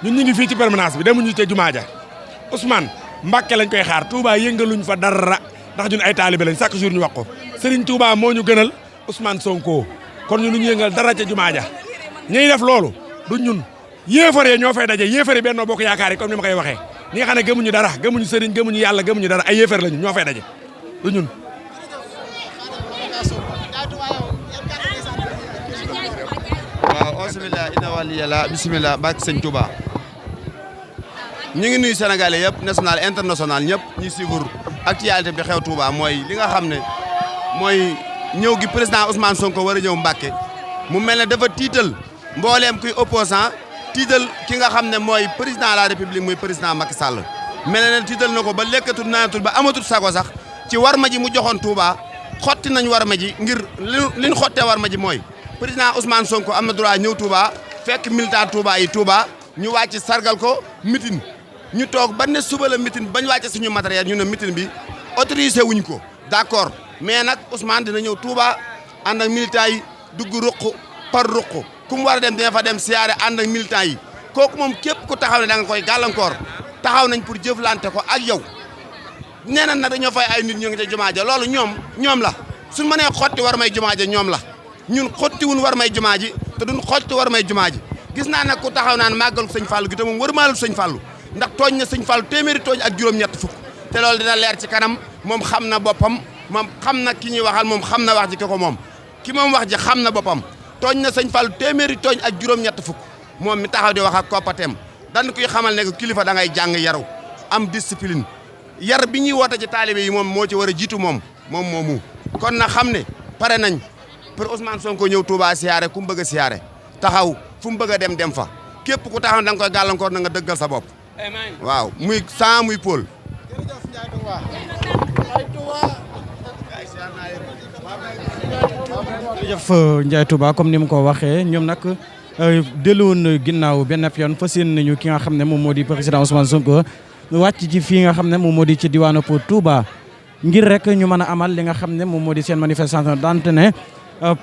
ñun ñu ngi fii ci permanence bi demuñu ca jumaa ja Ousmane Mbàkke lañ koy xaar Touba yëngaluñ fa dara ndax ñun ay taalibe lañ chaque jour ñu wax ko Serigne Touba moo ñu gënal Ousmane Sonko kon ñun ñu yëngal dara ca jumaa ja ñuy def loolu du ñun yéefare ñoo fay daje yéefare Benno Bokk Yaakaar yi comme ni ma koy waxee ñi nga xam ne gëmuñu dara gëmuñu Serigne gëmuñu yàlla gëmuñu dara ay yéefare lañu ñoo fay daje du ñun. waaw bisimilah inna waliyallah bisimilah barke sëñ Touba ñu ngi nuyu Sénégalais yëpp national international ñëpp ñi suivre actualité bi xew Touba mooy li nga xam ne mooy ñëw gi président Ousmane Sonko war a ñëw Mbacké mu mel ne dafa tiital mbooleem kuy opposant tiital ki nga xam ne mooy président de la république muy président Macky Sall mel ne tiital na ko ba lekkatul naanatul ba amatul sago sax ci warma ji mu joxoon Touba xotti nañ warma ji ngir liñ xottee warma ji mooy président Ousmane Sonko am na droit ñëw Touba fekk militant Touba yi Touba ñu wàcc sargal ko mitin ñu toog ba ne suba la mitin bañ wàcce suñu matériel ñu ne mitin bi autorisé wuñ ko d'accord mais nag Ousmane dina ñëw Touba ànd ak militant yi dugg ruq par ruq ku mu war a dem dina fa dem siyaare ànd ak militant yi kooku moom képp ku taxaw ne da nga koy gàllankoor taxaw nañ pour jëflante ko ak yow nee na nag dañoo fay ay nit ñu ngi ca jumaa ja loolu ñoom la suñ mënee xotti war may jumaa ja ñoom la ñun xotti wuñ war may jumaa ji te duñ xotti war may jumaa ji gis naa nag ku taxaw naan màggalu sëñ Fallou gi te moom war maalul sëñ Fallou ndax tooñ na sëñ Fallou téeméeri tooñ ak juróom-ñett fukk te loolu dina leer ci kanam moom xam na boppam moom xam na ki ñuy waxal moom xam na wax ji ko moom ki moom wax ji xam na boppam tooñ na sëñ Fallou téeméeri tooñ ak juróom-ñett fukk moom mi taxaw di wax ak koppateem dan kuy xamal ne kilifa da ngay jàng yaru am discipline yar bi ñuy woote ci taalibe yi moom moo ci war a jiitu moom moomu kon na xam ne pare nañ pour Ousmane Sonko ñëw Touba siyaare ku mu bëgg a siyaare taxaw fu mu bëgg a dem fa képp ku taxaw da nga koy gàllankoor na nga dëggal sa bopp waaw muy sang muy pôle. jërëjëf Ndiaye Touba comme ni mu ko waxee ñoom nag delluwoon ginnaaw benn yoon fas yéene nañu ki nga xam ne moom moo di président Ousmane Sonko wàcc ci fii nga xam ne moom moo di ci diwaanu Touba ngir rek ñu mën a amal li nga xam ne moom moo di seen manifestation dante ne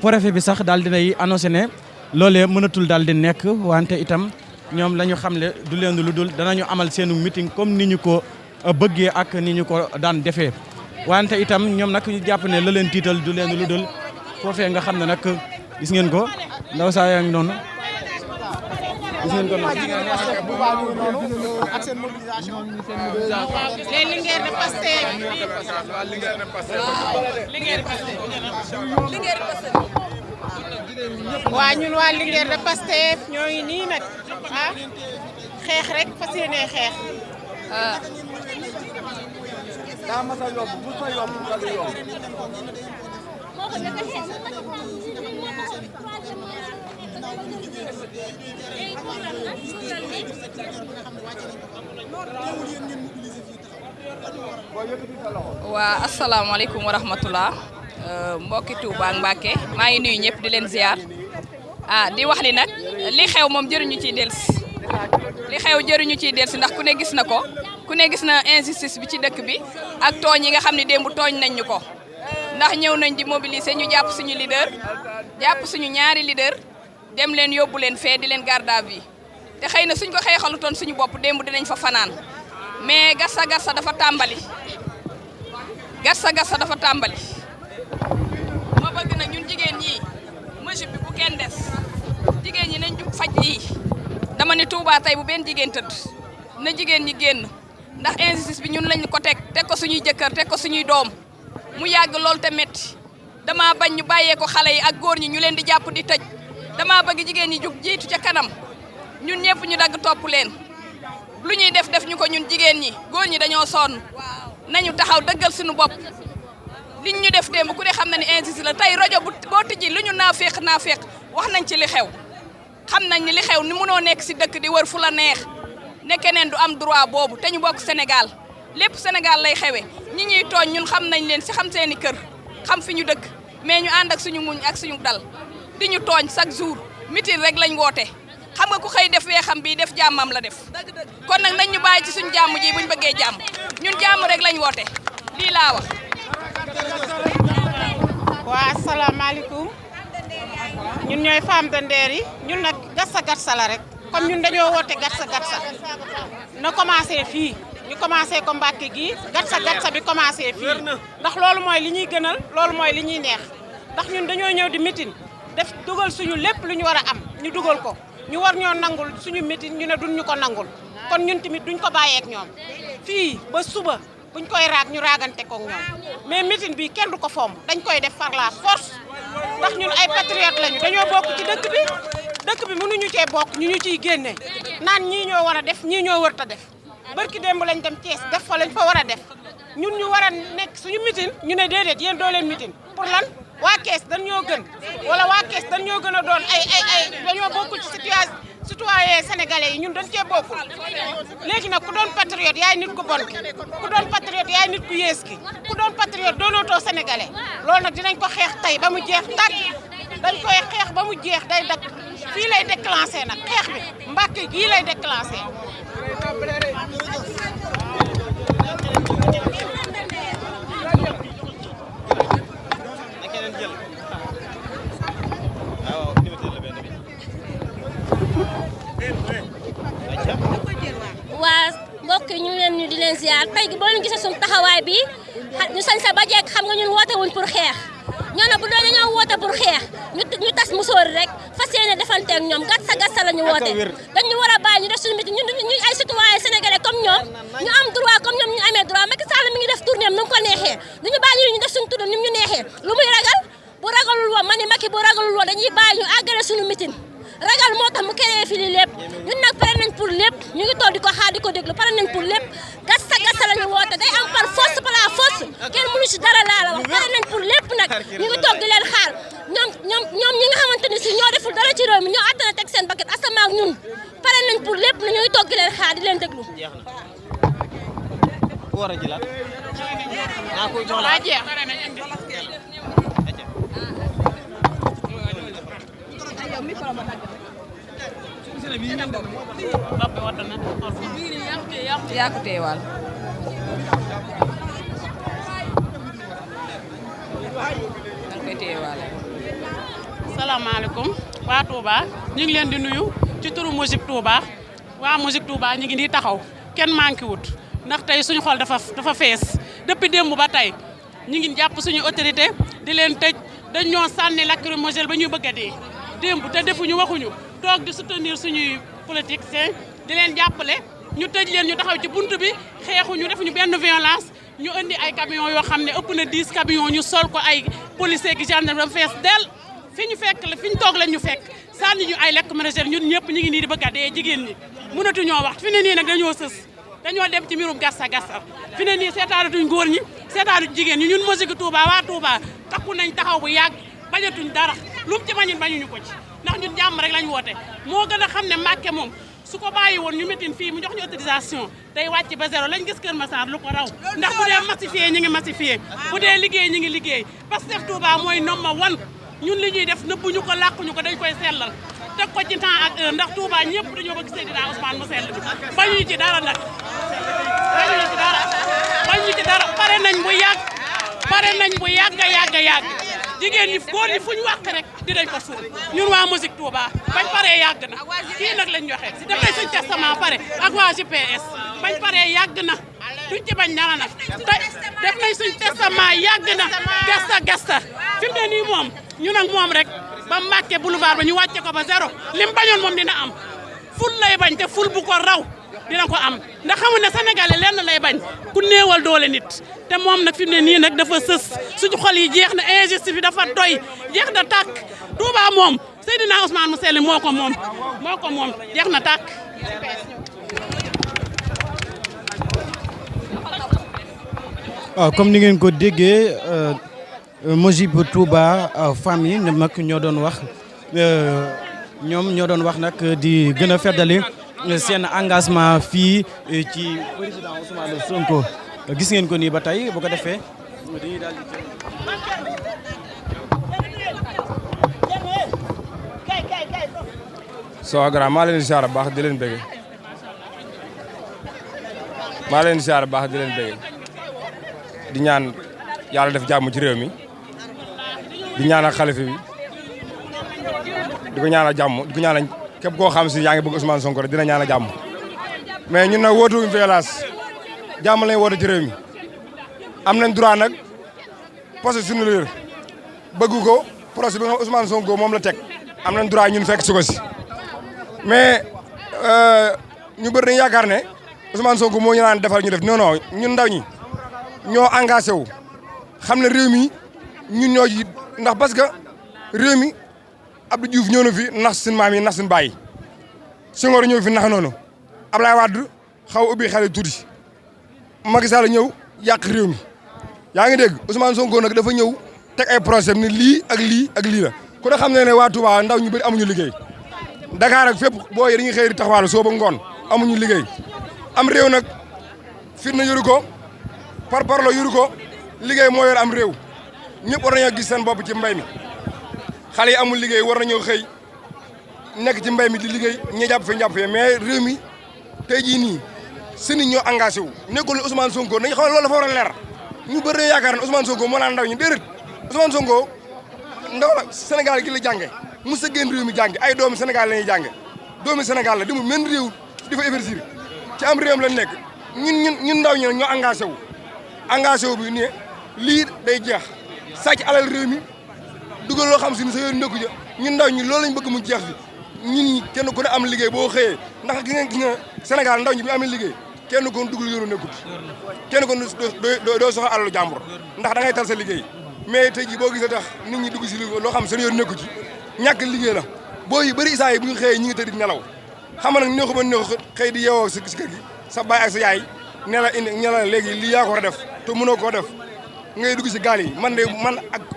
préfet bi sax daal dinay annoncé ne loolee mënatul daal di nekk wante itam ñoom la ñu xamle du leen lu dul danañu amal seenu meeting comme ni ñu ko bëggee ak ni ñu ko daan defee wante itam ñoom nag ñu jàpp ne la leen tiital du leen lu dul foofee nga xam ne nag gis ngeen ko ndaw saa yaa ngi noonu gis ngeen ko noonu. les Linguère de Pastef. waa ñun waa Linguère de Pastef ñoo ngi nii nag xeex rek fas yéene xeex. daa mas a yomb bu fa yomb nga du yomb. waa asalaamaaleykum wa rahmatulah mbokki Touba ak Mbacké maa ngi nuyu ñëpp di leen ziar di wax ni nag li xew moom jëruñu ciy dellusi li xew jëruñu ciy dellusi ndax ku ne gis na ko ku ne gis na injustice bi ci dëkk bi ak tooñ yi nga xam ne démb tooñ nañ ñu ko ndax ñëw nañ di mobiliser ñu jàpp suñu leader jàpp suñu ñaari leader dem leen yóbbu leen fee di leen garde à vue te xëy na suñ ko xeexalutoon suñu bopp démb dinañ fa fanaan mais gassa dafa tàmbali gassa dafa tàmbali ma bëgg nag ñun jigéen ñi mesure bi bu kenn des jigéen ñi nañ jug faj lii dama ne Touba tey bu benn jigéen tëdd na jigéen ñi génn ndax injustice bi ñun lañ ko teg ko suñuy jëkkër teg ko suñuy doom mu yàgg loolu te metti dama bañ ñu bàyyee ko xale yi ak góor ñi ñu leen di jàpp di tëj dama bëgg jigéen ñi jug jiitu ca kanam ñun ñëpp ñu dagg topp leen lu ñuy def ñu ko ñun jigéen ñi góor ñi dañoo sonn nañu taxaw dëggal suñu bopp liñ ñu def démb ku ne xam na ni injustice la tey rajo boo tijji lu ñu naafeq wax nañ ci li xew xam nañ ni li xew ni mënoo nekk si dëkk di wër fu la neex ne keneen du am droit boobu te ñu bokk Sénégal lépp Sénégal lay xewe ñi ñuy tooñ ñun xam nañ leen si xam seeni kër xam fi ñu dëkk mais ñu ànd ak suñu muñ ak suñu dal di ñu tooñ chaque jour mitin rek lañ woote xam nga ku xëy def weexam bii def jàmmam la def kon nag nañ ñu bàyyi ci suñu jàmm ji buñ bëggee jàmm ñun jàmm rek lañ woote lii laa wax. waa asalaamaaleykum ñun ñooy femme de Ndeer yi ñun nag gassa la rek comme ñun dañoo woote gatsa na commencé fii ñu commencé ko Mbàkke gi gatsa bi commencé fii ndax loolu mooy li ñuy gënal loolu mooy li ñuy neex ndax ñun dañoo ñëw di meeting def dugal suñu lépp lu ñu war a am ñu dugal ko ñu war ñoo nangul suñu meeting ñu ne duñ ñu ko nangul kon ñun tamit duñ ko bàyyeek ñoom fii ba suba buñ koy raag ñu raagante koog ñoom mais meeting bi kenn du ko fomb dañ koy def par la force ndax ñun ay patriote lañu dañoo bokk ci dëkk bi mënuñu cee bokk ñu ciy génne naan ñii ñoo war a def ñii ñoo wërta def barki démb lañ dem Thiès def fa lañ fa war a def ñun ñu war a nekk suñu meeting ñu ne déedéet yéen doo leen meeting pour lan waa Thiès dañ ñoo gën wala waa Thiès dañ ñoo gën a doon ay dañoo bokkul ci citoyen sénégalais yi ñun dañ cee bokkul léegi nag ku doon patriote yaay nit ku bon ki ku doon patriote yaay nit ku yées ki ku doon patriote doonootoo sénégalais loolu nag dinañ ko xeex tey ba mu jeex tàkk dañ koy xeex ba mu jeex day dakk fii lay déclenché nag xeex bi Mbàkke gii lay déclenché. waa mbokk yi ñu leen ñu di leen ziar tey boo leen gisee suñu taxawaay bi ñu sañ sa ba jekk xam nga ñun woote wuñ pour xeex ñoo ne bu doon dañoo woote pour xeex ñu tas musóor rek fas yéene defanteeg ñoom gatsa la ñu woote dañu war a bàyyi ñu def suñu meeting ñu ay citoyen sénégalais comme ñoom ñu am droit comme ñoom ñu amee droit Macky Sall mi ngi def tournée nu mu ko neexee duñu bàyyi ñu def suñu tudd ni mu ñu neexee lu muy ragal bu ragalul woon ma ni Macky bu ragalul woon dañuy bàyyi ñu àggale suñu meeting ragal moo tax mu créé fi li lépp ñun nag pare nañ pour lépp ñu ngi toog di ko xaar di ko déglu pare nañ pour lépp gatsa la ñu woote day am par force par la force kenn mënu ci dara laa la wax pare nañ pour lépp nag ñu ngi toog di leen xaar ñoom ñi nga xamante ni si ñoo deful dara ci réew mi ñoo attana teg seen bakket asama ak ñun pare nañ pour lépp na ñu ngi toog di leen xaar di leen déglu. ku war a jëlaat yaa ko teewaal. danga koy teewaale. salaamaaleykum waa Touba ñu ngi leen di nuyu ci turu musique Touba waa musique Touba ñu ngi nii taxaw kenn manqué wut ndax tey suñu xol dafa fees depuis démb ba tey ñu ngi jàpp suñu autorité di leen tëj dañ ñoo sànni lacrymogène ba ñuy bëgg a dee démb te defuñu waxuñu toog di soutenir suñuy politiciens di leen jàppale ñu tëj leen ñu taxaw ci buntu bi xeexuñu defuñu benn violence ñu indi ay camions yoo xam ne ëpp na 10 camions ñu sol ko ay policiers ki gendarme fees del fi ñu fekk la fi ñu toog lañ ñu fekk sànni ñu ay lacrymogène ñun ñëpp ñu ngi nii di bëgg a dee jigéen ñi mënatuñoo wax fi ne nii nag dañoo sës dañoo dem ci mbirum gassa fi ne nii seetaanatuñ góor ñi seetaanatuñ jigéen ñi ñun musique Touba waa Touba takku nañ taxaw bu yàgg bañatuñ dara lu mu ci bañin bañuñu ko ci ndax ñun jàmm rek lañ woote moo gën a xam ne Mbàkke moom su ko bàyyi woon ñu meeting fii mu jox ñu autorisation day wàcc ba zéro lañ gis Kër Massar lu ko raw ndax bu dee massifié ñi ngi massifié bu dee liggéey ñi ngi liggéey Pastef Touba mooy number one ñun li ñuy def nëbbuñu ko làquñu ko dañ koy sellal teg ko ci temps ak heure ndax Touba ñëpp dañoo bëgg Seydina Ousmane mu sell bi bañuñu ci dara nag bañuñu ci dara pare nañ bu yàgg jigéen ñi góor ñi fu ñu wax rek dinañ ko suul ñun waa musique Touba bañ paree yàgg na kii nag lañ joxe def nañ suñ testament pare ak waa GPS bañ paree yàgg na duñ ci bañ dara nag def nañ suñ testament yàgg na gasta fi mu ne nii moom ñu nag moom rek ba Mbàkke boulevard ba ñu wàcce ko ba zéro lim bañoon moom dina am ful lay bañ te ful bu ko raw dina ko am ndax xamul ne Sénégalais lenn lay bañ ku néewal doole nit te moom nag fi mu ne nii nag dafa sës suñu xol yi jeex na injustice bi dafa doy jeex na tàkk Touba moom Seydina Ousmane mu sell moo ko moom jeex na tàkk. waaw comme ni ngeen ko déggee Mojib Touba famille ñoom nag ñoo doon wax nag di gën a feddali seen engagement fii ci président Ousmane Sonko gis ngeen ko nii ba tey bu ko defee dañuy daal di Soxna maa leen di ziar baax di leen bëgg di ñaan yàlla def jàmm ci réew mi di ñaanal xalifa bi di ko ñaanal jàmm di ko ñaanal képp koo xam si yaa ngi bëgg Ousmane Sonko rek dina ñaan a jàmm mais ñun nag wootuwuñ violence jàmm lañ woote ci réew mi am nañ droit nag posé suñu leader bëgg ko procès bi nga xam Ousmane Sonko moom la teg am nañ droit ñun fekk si ko si mais ñu bëri dañu yaakaar ne Ousmane Sonko moo ñu naan defal ñu def non non ñun ndaw ñi ñoo engagé wu xam ne réew mi ñun ñoo ji ndax parce que réew mi Abdou Diouf ñëw na fi nax suñu maam yi nax suñu baay yi Senghor ñëw fi nax noonu Ablaye Wade xaw ubbi xale tuuti Macky Sall ñëw yàq réew mi yaa ngi dégg Ousmane Sonko nag dafa ñëw teg ay procès ni lii ak lii ak lii la ku ne xam ne waa Touba ndaw ñu bëri amuñu liggéey Dakar ak fépp booy dañuy xëy di taxawaalu soo ba ngoon amuñu liggéey am réew nag fitna yoru ko parparlo yoru ko liggéey moo yor am réew ñëpp war nañoo gis seen bopp ci mbay mi xale yi amul liggéey war nañoo xëy nekk ci mbay mi di liggéey ñi jàpp fi njàpp fi mais réew mi tey jii nii seen i ñoo engagé wu nekkul ne Ousmane Sonko nañu xam ne loolu dafa war a leer ñu bëri nañu yaakaar ne Ousmane Sonko moo naan ndaw ñi déedéet Ousmane Sonko ndaw la Sénégal gi la jànge mos a génn réew mi jànge ay doomi Sénégal la ñuy jànge doomi Sénégal la demul men réew di fa investir ci am réewam la nekk ñun ndaw ñi ñoo engagé wu bi ne lii day jeex sàcc alal réew mi dugal loo xam si ne sa yoon nekku ja ñun ndaw ñi loolu lañ bëgg mu jeex fi ñun ñi kenn ku ne am liggéey boo xëyee ndax gis nga Sénégal ndaw ñi bi amee liggéey kenn kon dugal yoonu nekkut kenn kon doo soxla alalu jàmbur ndax da ngay tal sa liggéey mais tey jii boo gisee tax nit ñi dugg si loo xam seen yoon nekku ci ñàkk liggéey la boo yi bëri isaa yi bu ñu xëyee ñi ngi tëdd nelaw xam nga nag neexu ba neexu xëy di yeewoo si kër gi sa baay ak sa yaay ne la indi ne la léegi lii yaa ko war a def te mënoo koo def ngay dugg si gaal yi man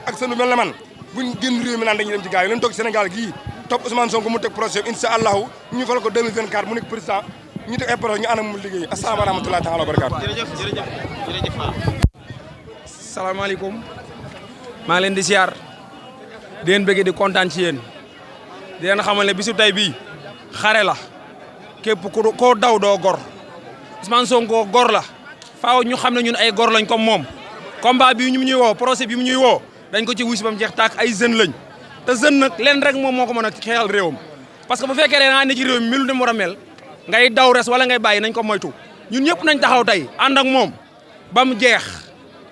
ak seen mel na man buñ génn réew mi naan dañuy dem ci gaal yi lañ toog Sénégal gii topp Ousmane Sonko mu teg projet incha allahu ñu fal ko 2024 mu nekk président ñu teg ay projet ñu anam mu liggéey asalaamaaleykum wa rahmatullahi taala wa barakaatu. jërëjëf. salaamaaleykum maa ngi leen di ziar di leen bëgg di kontaan ci yéen di leen xamal ne bisu tey bii xare la képp ku koo daw doo gor Ousmane Sonko gor la faaw ñu xam ne ñun ay gor lañ comme moom combat bi ñu ñuy woo procès bi mu ñuy woo dañ ko ci wuy si ba mu jeex tàkk ay jeunes lañ te jeune nag leen rek moom moo ko mën a xeexal réewam parce que bu fekkee da nga ne ci réew mi melu ne mu war a mel ngay daw res wala ngay bàyyi nañ ko moytu ñun ñëpp nañ taxaw tey ànd ak moom ba mu jeex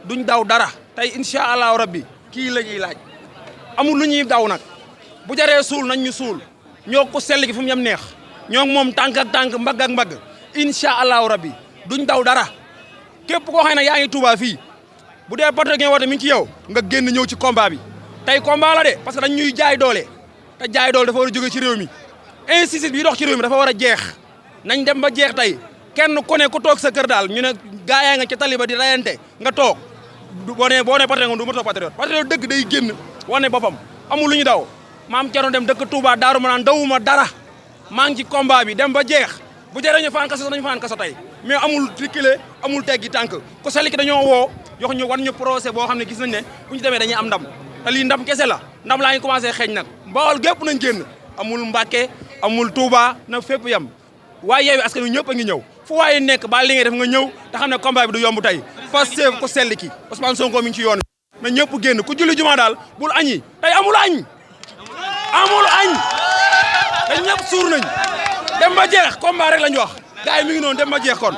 duñ daw dara tey incha allahu rabbi kii la ñuy laaj amul lu ñuy daw nag bu jaree suul nañ ñu suul ñoo ko sell gi fu mu yem neex ñoo moom tànk ak tànk mbagg ak mbagg incha allahu rabbi duñ daw dara képp koo xam ne yaa ngi Touba fii bu dee porte ngeen woote mi ngi ci yow nga génn ñëw ci combat bi tey combat la de parce que dañ ñuy jaay doole te jaay doole dafa war a jóge ci réew mi injustice bi dox ci réew mi dafa war a jeex nañ dem ba jeex tey kenn ku ne ku toog sa kër daal ñu ne gaa yaa nga ca taliba di rayante nga toog boo nee patriote nga du ma toog patriote dëgg day génn wane boppam amul lu ñu daw maam Thierno dem dëkk Touba Daaru Manaan dawuma dara maa ngi ci combat bi dem ba jeex bu jëree ñu faan kaso nañu faan kaso tey mais amul reculer amul teggi tànk ku seliki dañoo woo yox ñu wan ñu procès boo xam ne gis nañ ne bu ñu demee dañuy am ndam te lii ndam kese la ndam laa ngi commencé xeeñ nag Bawol gépp nañ génn amul Mbàkke amul Touba na fépp yem waaye Yewwi Askan Wi ñëpp a ngi ñëw fu waaye nekk ba li ngay def nga ñëw te xam ne combat bi du yomb tey Pastef ku sell ki Ousmane Sonko mi ngi ci yoon na ñëpp génn ku julli juma daal bul añi tey amul añ te ñëpp suur nañ dem ba jeex combat rek lañ wax gars yi mi ngi noonu dem ba jeex kon.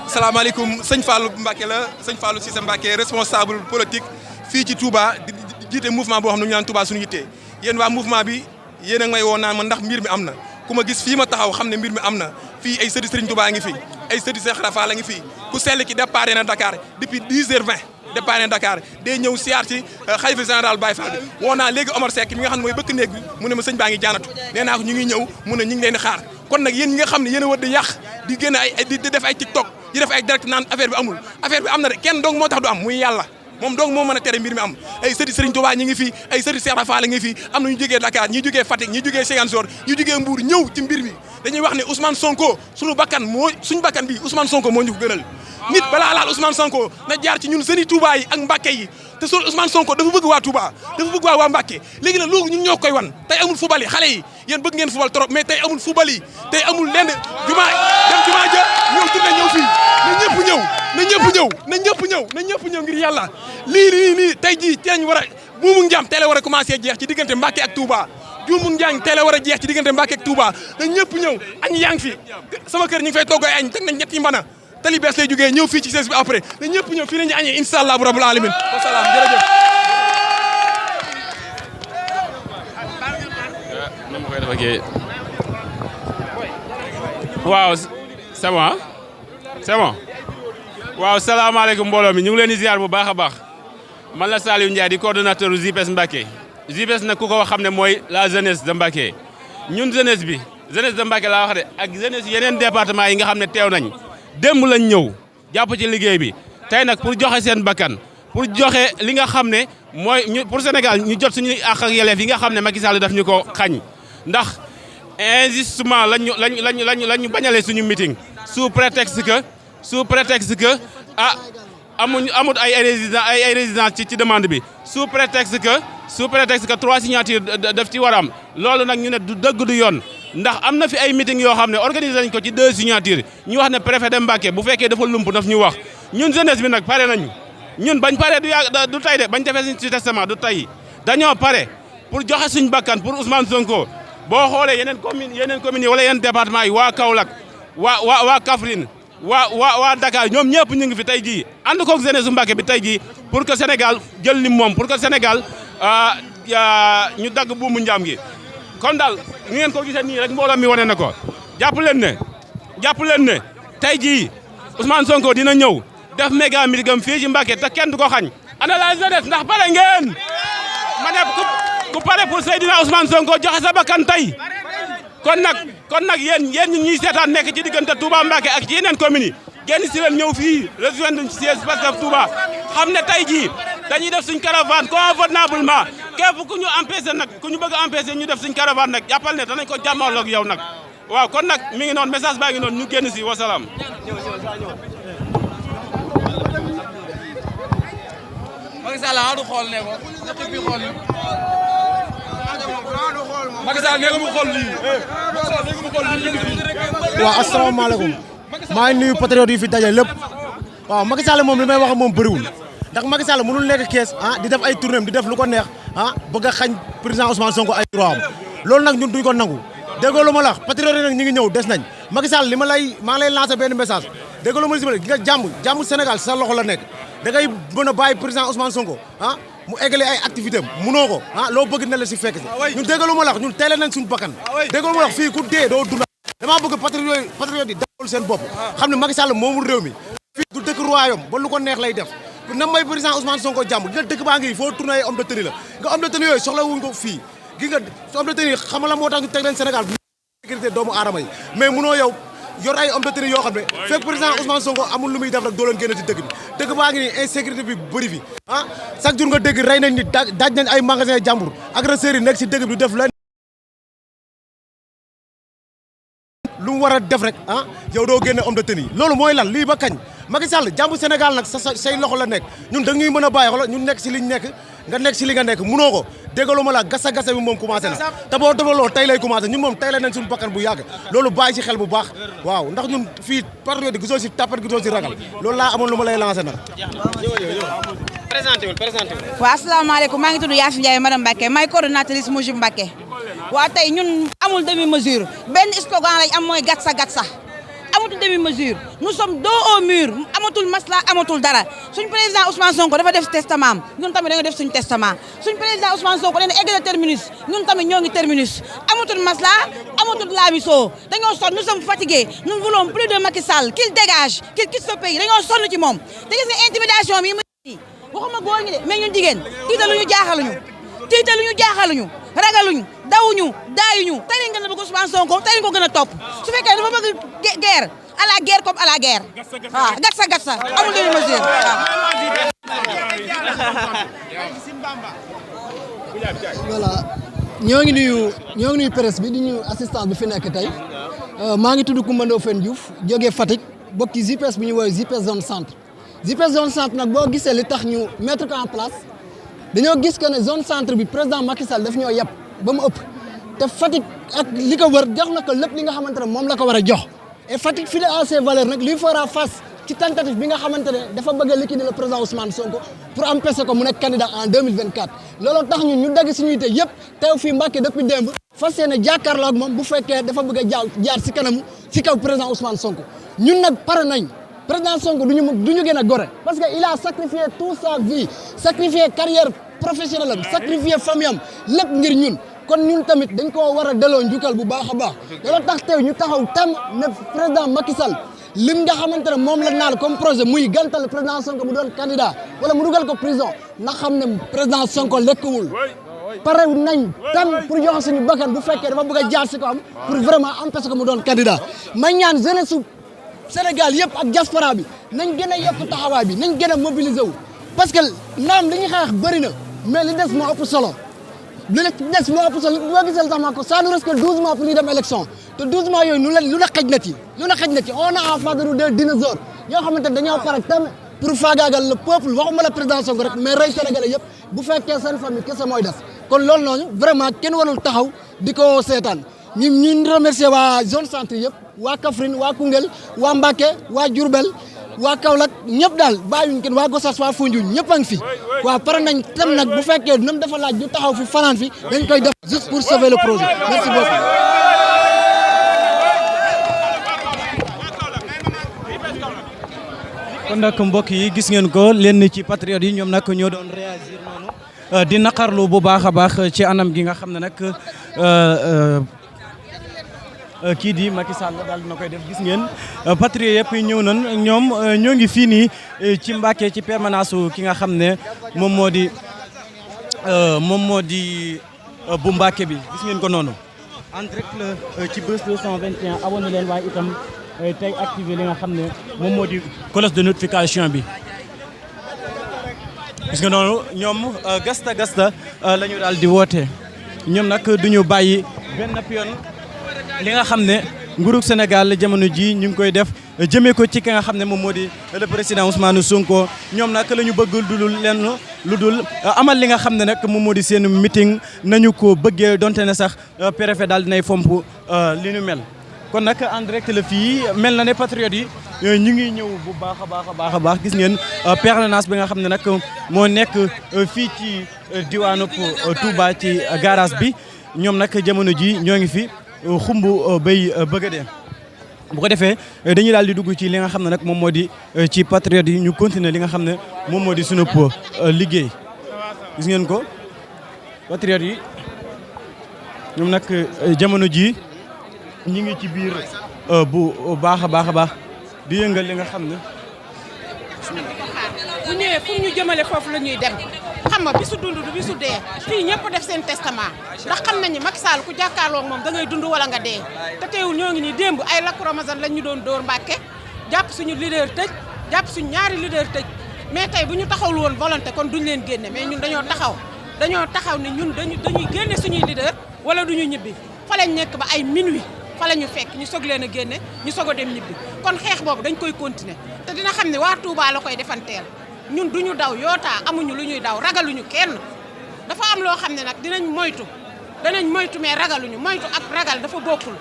salaamaaleykum sëñ Fallou Mbacké la sëñ Fallou Cissé Mbacké responsable politique fii ci Touba di jiite mouvement boo xam ne ñu naan Touba suñu yittee yéen waa mouvement bi yéen a ngi may woo naan ma ndax mbir mi am na ku ma gis fii ma taxaw xam ne mbir mi am na fii ay sëti Serigne Touba ngi fi ay sëti Cheikh Rafa la ngi fi ku sell ki départ na Dakar depuis 10h20 départ na Dakar day ñëw siyaar ci xalifa général Baye Fall bi woo naa léegi Omar Seck mi nga xam ne mooy bëkk néeg bi mu ne ma sëñ baa ngi jaanatu nee naa ko ñu ngi ñëw mu ne ñu ngi leen di xaar kon nag yéen ñi nga xam ne yéen a war di yàq di génn ay di def ay TikTok di def ay direct naan affaire bi amul affaire bi am na de kenn dong moo tax du am muy yàlla moom dong moo mën a tere mbir mi am ay sëti Serigne Touba ñi ngi fi ay sëti Cheikh Rafa la ngi fi am na ñu jógee Dakar ñi jógee Fatick ñi jógee Ziguinchor ñi jógee Mbour ñëw ci mbir mi dañuy wax ne Ousmane Sonko suñu bakkan bi Ousmane Sonko moo ñu ko gënal nit balaa laal Ousmane Sonko na jaar ci ñun sëni Touba yi ak Mbacké yi te so Ousmane Sonko dafa bëgg waa Touba dafa bëgg waa Mbacké léegi nag loolu ñun ñoo koy wan tey amul fubal yi xale yi yéen bëgg ngeen fubal trop mais tey amul fubal yi tey amul lenn jumaa ja ñëw tourné ñëw fii na ñëpp ñëw ngir yàlla lii tey jii teeñ war a buumu njàm tey la war a commencé jeex ci diggante Mbacké ak Touba juumu njaañ teel a war a jeex ci diggante Mbàkke ak Touba na ñëpp ñëw añ yaa ngi fi sama kër ñu ngi fay togg ay añ teg nañ ñetti mbana tali bees lay jógee ñëw fii ci sees bi après na ñëpp ñëw fii la ñu añee incha allah bu rabbul alamin wasalaam jërëjëf. waaw c'est bon c'est bon waaw salaamaaleykum mbooloo mi ñu ngi leen di ziar bu baax a baax man la Saliou Ndiaye di coordonnateur JPS Mbacké JPS nag ku ko wax xam ne mooy la jeunesse de Mbacké ñun jeunesse bi jeunesse de Mbacké laa wax de ak jeunesse yeneen département yi nga xam ne teew nañ démb lañ ñëw jàpp ci liggéey bi tey nag pour joxe seen bakkan pour joxe li nga xam ne mooy ñu pour Sénégal ñu jot suñuy àq ak yelleef yi nga xam ne Macky Sall daf ñu ko xañ ndax injustement lañu bañalee suñu meeting sous prétexte que amut ay résidence ci demande bi sous prétexte que 3 signatures daf ci war a am loolu nag ñu ne du dëgg du yoon ndax am na fi ay meeting yoo xam ne organisé nañ ko ci 2 signatures ñu wax ne préfet de Mbacké bu fekkee dafa lump daf ñu wax ñun jeunesse bi nag pare nañu ñun bañ pare du tay de bañ defee suñu testament du tay dañoo pare pour joxe suñ bakkan pour Ousmane Sonko boo xoolee yeneen communes yi wala yeneen département yi waa Kaolack waa Kaffrine waa Dakar ñoom ñëpp ñu ngi fi tey jii ànd koog jeunesse su Mbacké bi tey jii pour que Sénégal jël li moom pour que Sénégal ñu dagg buumu njaam gi kon daal ni ngeen ko gisee nii rek mbooloo mi wane na ko jàpp leen ne tey jii Ousmane Sonko dina ñëw def méga meeting fii ci Mbacké te kenn du ko xañ ana la jeunesse ndax pare ngeen ma ne ku pare pour Seydina Ousmane Sonko joxe sa bakkan tey kon nag yéen ñi ñuy seetaan nekk ci diggante Touba Mbacké ak ci yeneen communes yi génn si leen ñëw fii rejoindre siège Pastef Touba xam ne tey jii dañuy def suñ caravane convenablement képp ku ñu empêché nag ku ñu bëgg a empêché ñu def suñ caravane nag jàppal ne danañ ko jàmmarloo ak yow nag waaw kon nag mi ngi noonu message baa ngi noonu ñu génn si wasalaam. Macky Sall du xool ne ko ñëpp bi xool Macky Sall nee nga mu xool lii. waaw asalaamaaleykum maa ngi nuyu patriote yi fi daje lépp waaw Macky Sall moom li may wax moom bëriwul ndax Macky Sall mënul nekk kees di def ay tournée di def lu ko neex bëgg a xañ président Ousmane Sonko ay droit am loolu nag ñun duñ ko nangu déggoo lu ma la wax patriote yi nag ñu ngi ñëw des nañ Macky Sall maa ngi lay lancé benn message déggoo lu ma la gi nga jàmm Sénégal sa loxo la nekk da ngay mën a bàyyi président Ousmane Sonko mu eggale ay activité am munoo ko loo bëgg na la si fekk si ñun déggalu ma la wax ñun teele nañ suñu bakkan déggalu ma la wax fii ku dee doo dunda damaa bëgg patriote yi dawal seen bopp xam ne Macky Sall moomul réew mi fii du dëkk royaume ba lu ko neex lay def na may président Ousmane Sonko jàmm gi nga dëkk baa ngi foo tourné ay homme de tenue la nga homme de tenue yooyu soxla wuñ ko fii gi nga homme de tenue xam la moo tax ñu teg leen Sénégal sécurité doomu aadama yi mais munoo yow yor ay homme de tenue yoo xam ne fekk président Ousmane Sonko amul lu muy def rek doo leen génne ci dëkk bi dëkk baa ngi nii insécurité bi bëri fi chaque jour nga dégg rey nañ ni daaj nañ ay magasin jàmbur agresseurs yi nekk ci dëkk bi du def leen lu mu war a def rek yow doo génne homme de tenue loolu mooy lan lii ba kañ Macky Sall jàmbu Sénégal nag say loxo la nekk ñun da ñuy mën a bàyyi xoolal ñun nekk si liñ nekk nga nekk si li nga nekk munoo ko déggalu ma la gasa bi moom commencé na te boo defaloo tey lay commencé ñun moom tey la nañ suñu bakkan bu yàgg loolu bàyyi si xel bu baax waaw ndax ñun fii patriote gisoo si tapet gisoo si ragal loolu laa amoon lu ma lay lancé nag présenté waaw asalaamaaleykum maa ngi tudd Yaafi Ndiaye madame Mbacké may coordonnatrice Mujib Mbacké waaw tey ñun amul demi mesure benn slogan lañ am mooy gatsa amatul demi mesure nous sommes dos au mur amatul masla amatul dara suñ président Ousmane Sonko dafa def testament ñun tamit da nga def suñ testament suñ président Ousmane Sonko nee na egg na terminus ñun tamit ñoo ngi terminus amatul masla amatul laamiso dañoo sonn nous sommes fatigués nous ne voulons plus de Macky Sall qu'il dégage qu'il quitte ce pays dañoo sonn ci moom te gis nga intimidation bi mu waxuma góor ñi de mais ñun jigéen tiitaluñu jaaxaluñu ragaluñu dawuñu daayuñu tey lañ gën a bëgg Ousmane Sonko tey lañ ko gën a topp su fekkee dafa bëgg guerre à la guerre comme à la guerre waaw gatsa amul demi mesure voilà ñoo ngi nuyu presse bi di nuyu assistance bi fi nekk tey maa ngi tudd Coumba Ndoffène Diouf jógee Fatick bokk ci JPS bi ñu woowee JPS zone centre nag boo gisee li tax ñu mettre ko en place dañoo gis que ne zone centre bi président Macky Sall daf ñoo yeb ba mu ëpp te Fatick ak li ko wër jox na ko lépp li nga xamante ne moom la ko war a jox et Fatick fidèle à ses valeurs nag lui fera face ci tentative bi nga xamante ne dafa bëgg a liquider le président Ousmane Sonko pour empêcher ko mu nekk candidat en 2024 looloo tax ñun ñu dagg suñu yite yëpp teew fii Mbacké depuis démb fas yéene jàkkaarloo ak moom bu fekkee dafa bëgg a jaar si kanamu si kaw président Ousmane Sonko ñun nag pare nañ président Sonko du ñu gën a gore parce que il a sacrifié toute sa vie sacrifié carrière professionnelle am sacrifié famille am lépp ngir ñun kon ñun tamit dañ koo war a delloo njukkal bu baax a baax loolu tax tey ñu taxaw tam ne président Macky Sall lim nga xamante ne moom la naal comme projet muy gantal président Sonko mu doon candidat wala mu dugal ko prison na xam ne président Sonko lekkuwul pare nañ tam pour joxe suñu bakkan bu fekkee dafa bëgg a jaar si ko am pour vraiment empêcher ko mu doon candidat may ñaan jeunesse su Sénégal yëpp ak diaspora bi nañ gën a yokk taxawaay bi nañ gën a mobiliser wu parce que naam li ñu xeex bëri na mais li des moo ëpp solo li des moo ëpp solo boo gisee sax ma ko ça nous reste que 12 mois pour ñu dem élection te 12 mois yooyu lu na xëj na ci on a en face de nous des dinosaures ñoo xamante ne dañoo pare tam pour faagaagal le peuple waxuma la président Sonko rek mais rey Sénégalais yëpp bu fekkee seen famille kese mooy des kon loolu noonu vraiment kenn warul taxaw di ko seetaan ñu remercier waa zone centre yëpp waa Kaffrine waa Koungheul waa Mbacké waa Diourbel waa Kaolack ñëpp daal bàyyiwuñ kenn waa Gossas waa Foundiougne ñëpp a ngi fi waaw pare nañ tam nag bu fekkee nam dafa laaj ñu taxaw fi fanaan fi dañ koy def juste pour sauver le projet merci beaucoup. kon nag mbokk yi gis ngeen ko lenn ci patriotes yi ñoom nag ñoo doon réagir noonu di naqarlu bu baax a baax ci anam gi nga xam ne nag kii di Macky Sall daal dina koy def gis ngeen patriotes yëpp ñëw nañ ñoom ñoo ngi fii nii ci Mbacké ci permanence ki nga xam ne moom moo di bu Mbacké bi gis ngeen ko noonu en direct la ci Buzz 221 abonné leen waaye itam tey activé li nga xam ne moom moo di cloche de notification bi gis nga noonu ñoom gasta la ñu daal di woote ñoom nag duñu bàyyi benn yoon li nga xam ne nguurug Sénégal jamono ji ñu ngi koy def jëmee ko ci ki nga xam ne moom moo di le président Ousmane Sonko ñoom nag la ñu bëgg lu dul amal li nga xam ne nag moom moo di seen meeting nañu ko bëggee donte ne sax préfet daal dinay fomp li nu mel kon nag en direct la fii mel na ne patriotes yi ñu ngi ñëw bu baax a baax gis ngeen permanence bi nga xam ne nag moo nekk fii ci diwaanu Touba ci garage bi ñoom nag jamono ji ñoo ngi fi xumbu bay bëgg a dee bu ko defee dañuy daal di dugg ci li nga xam ne nag moom moo di ci patriotes yi ñu continuer li nga xam ne moom moo di sunu liggéey gis ngeen ko patriotes yi ñoom nag jamono ji ñi ngi ci biir bu baax a baax di yëngal li nga xam ne bu ñëwee fu ñu jëmale foofu la ñuy dem xam nga bisu dund du bisu dee fii ñëpp def seen testament ndax xam nañu Macky Sall ku jàkkaarloo ak moom da ngay dund wala nga dee te teewul ñoo ngi nii démb ay lacrymogène lañ ñu doon dóor Mbacké jàpp suñu leader tëj jàpp suñu ñaari leader tëj mais tey bu ñu taxawul woon volonté kon duñ leen génne mais ñun dañoo taxaw ne ñun dañuy génne suñuy leader wala duñu ñibbi fa lañ nekk ba ay minuit fa la ñu fekk ñu soog leen a génne ñu soog a dem ñibbi kon xeex boobu dañ koy continuer te dina xam ne waa Touba la koy defanteel ñun duñu daw yootaa amuñu lu ñuy daw ragaluñu kenn dafa am loo xam ne nag danañ moytu mais ragaluñu moytu ak ragal dafa bokkul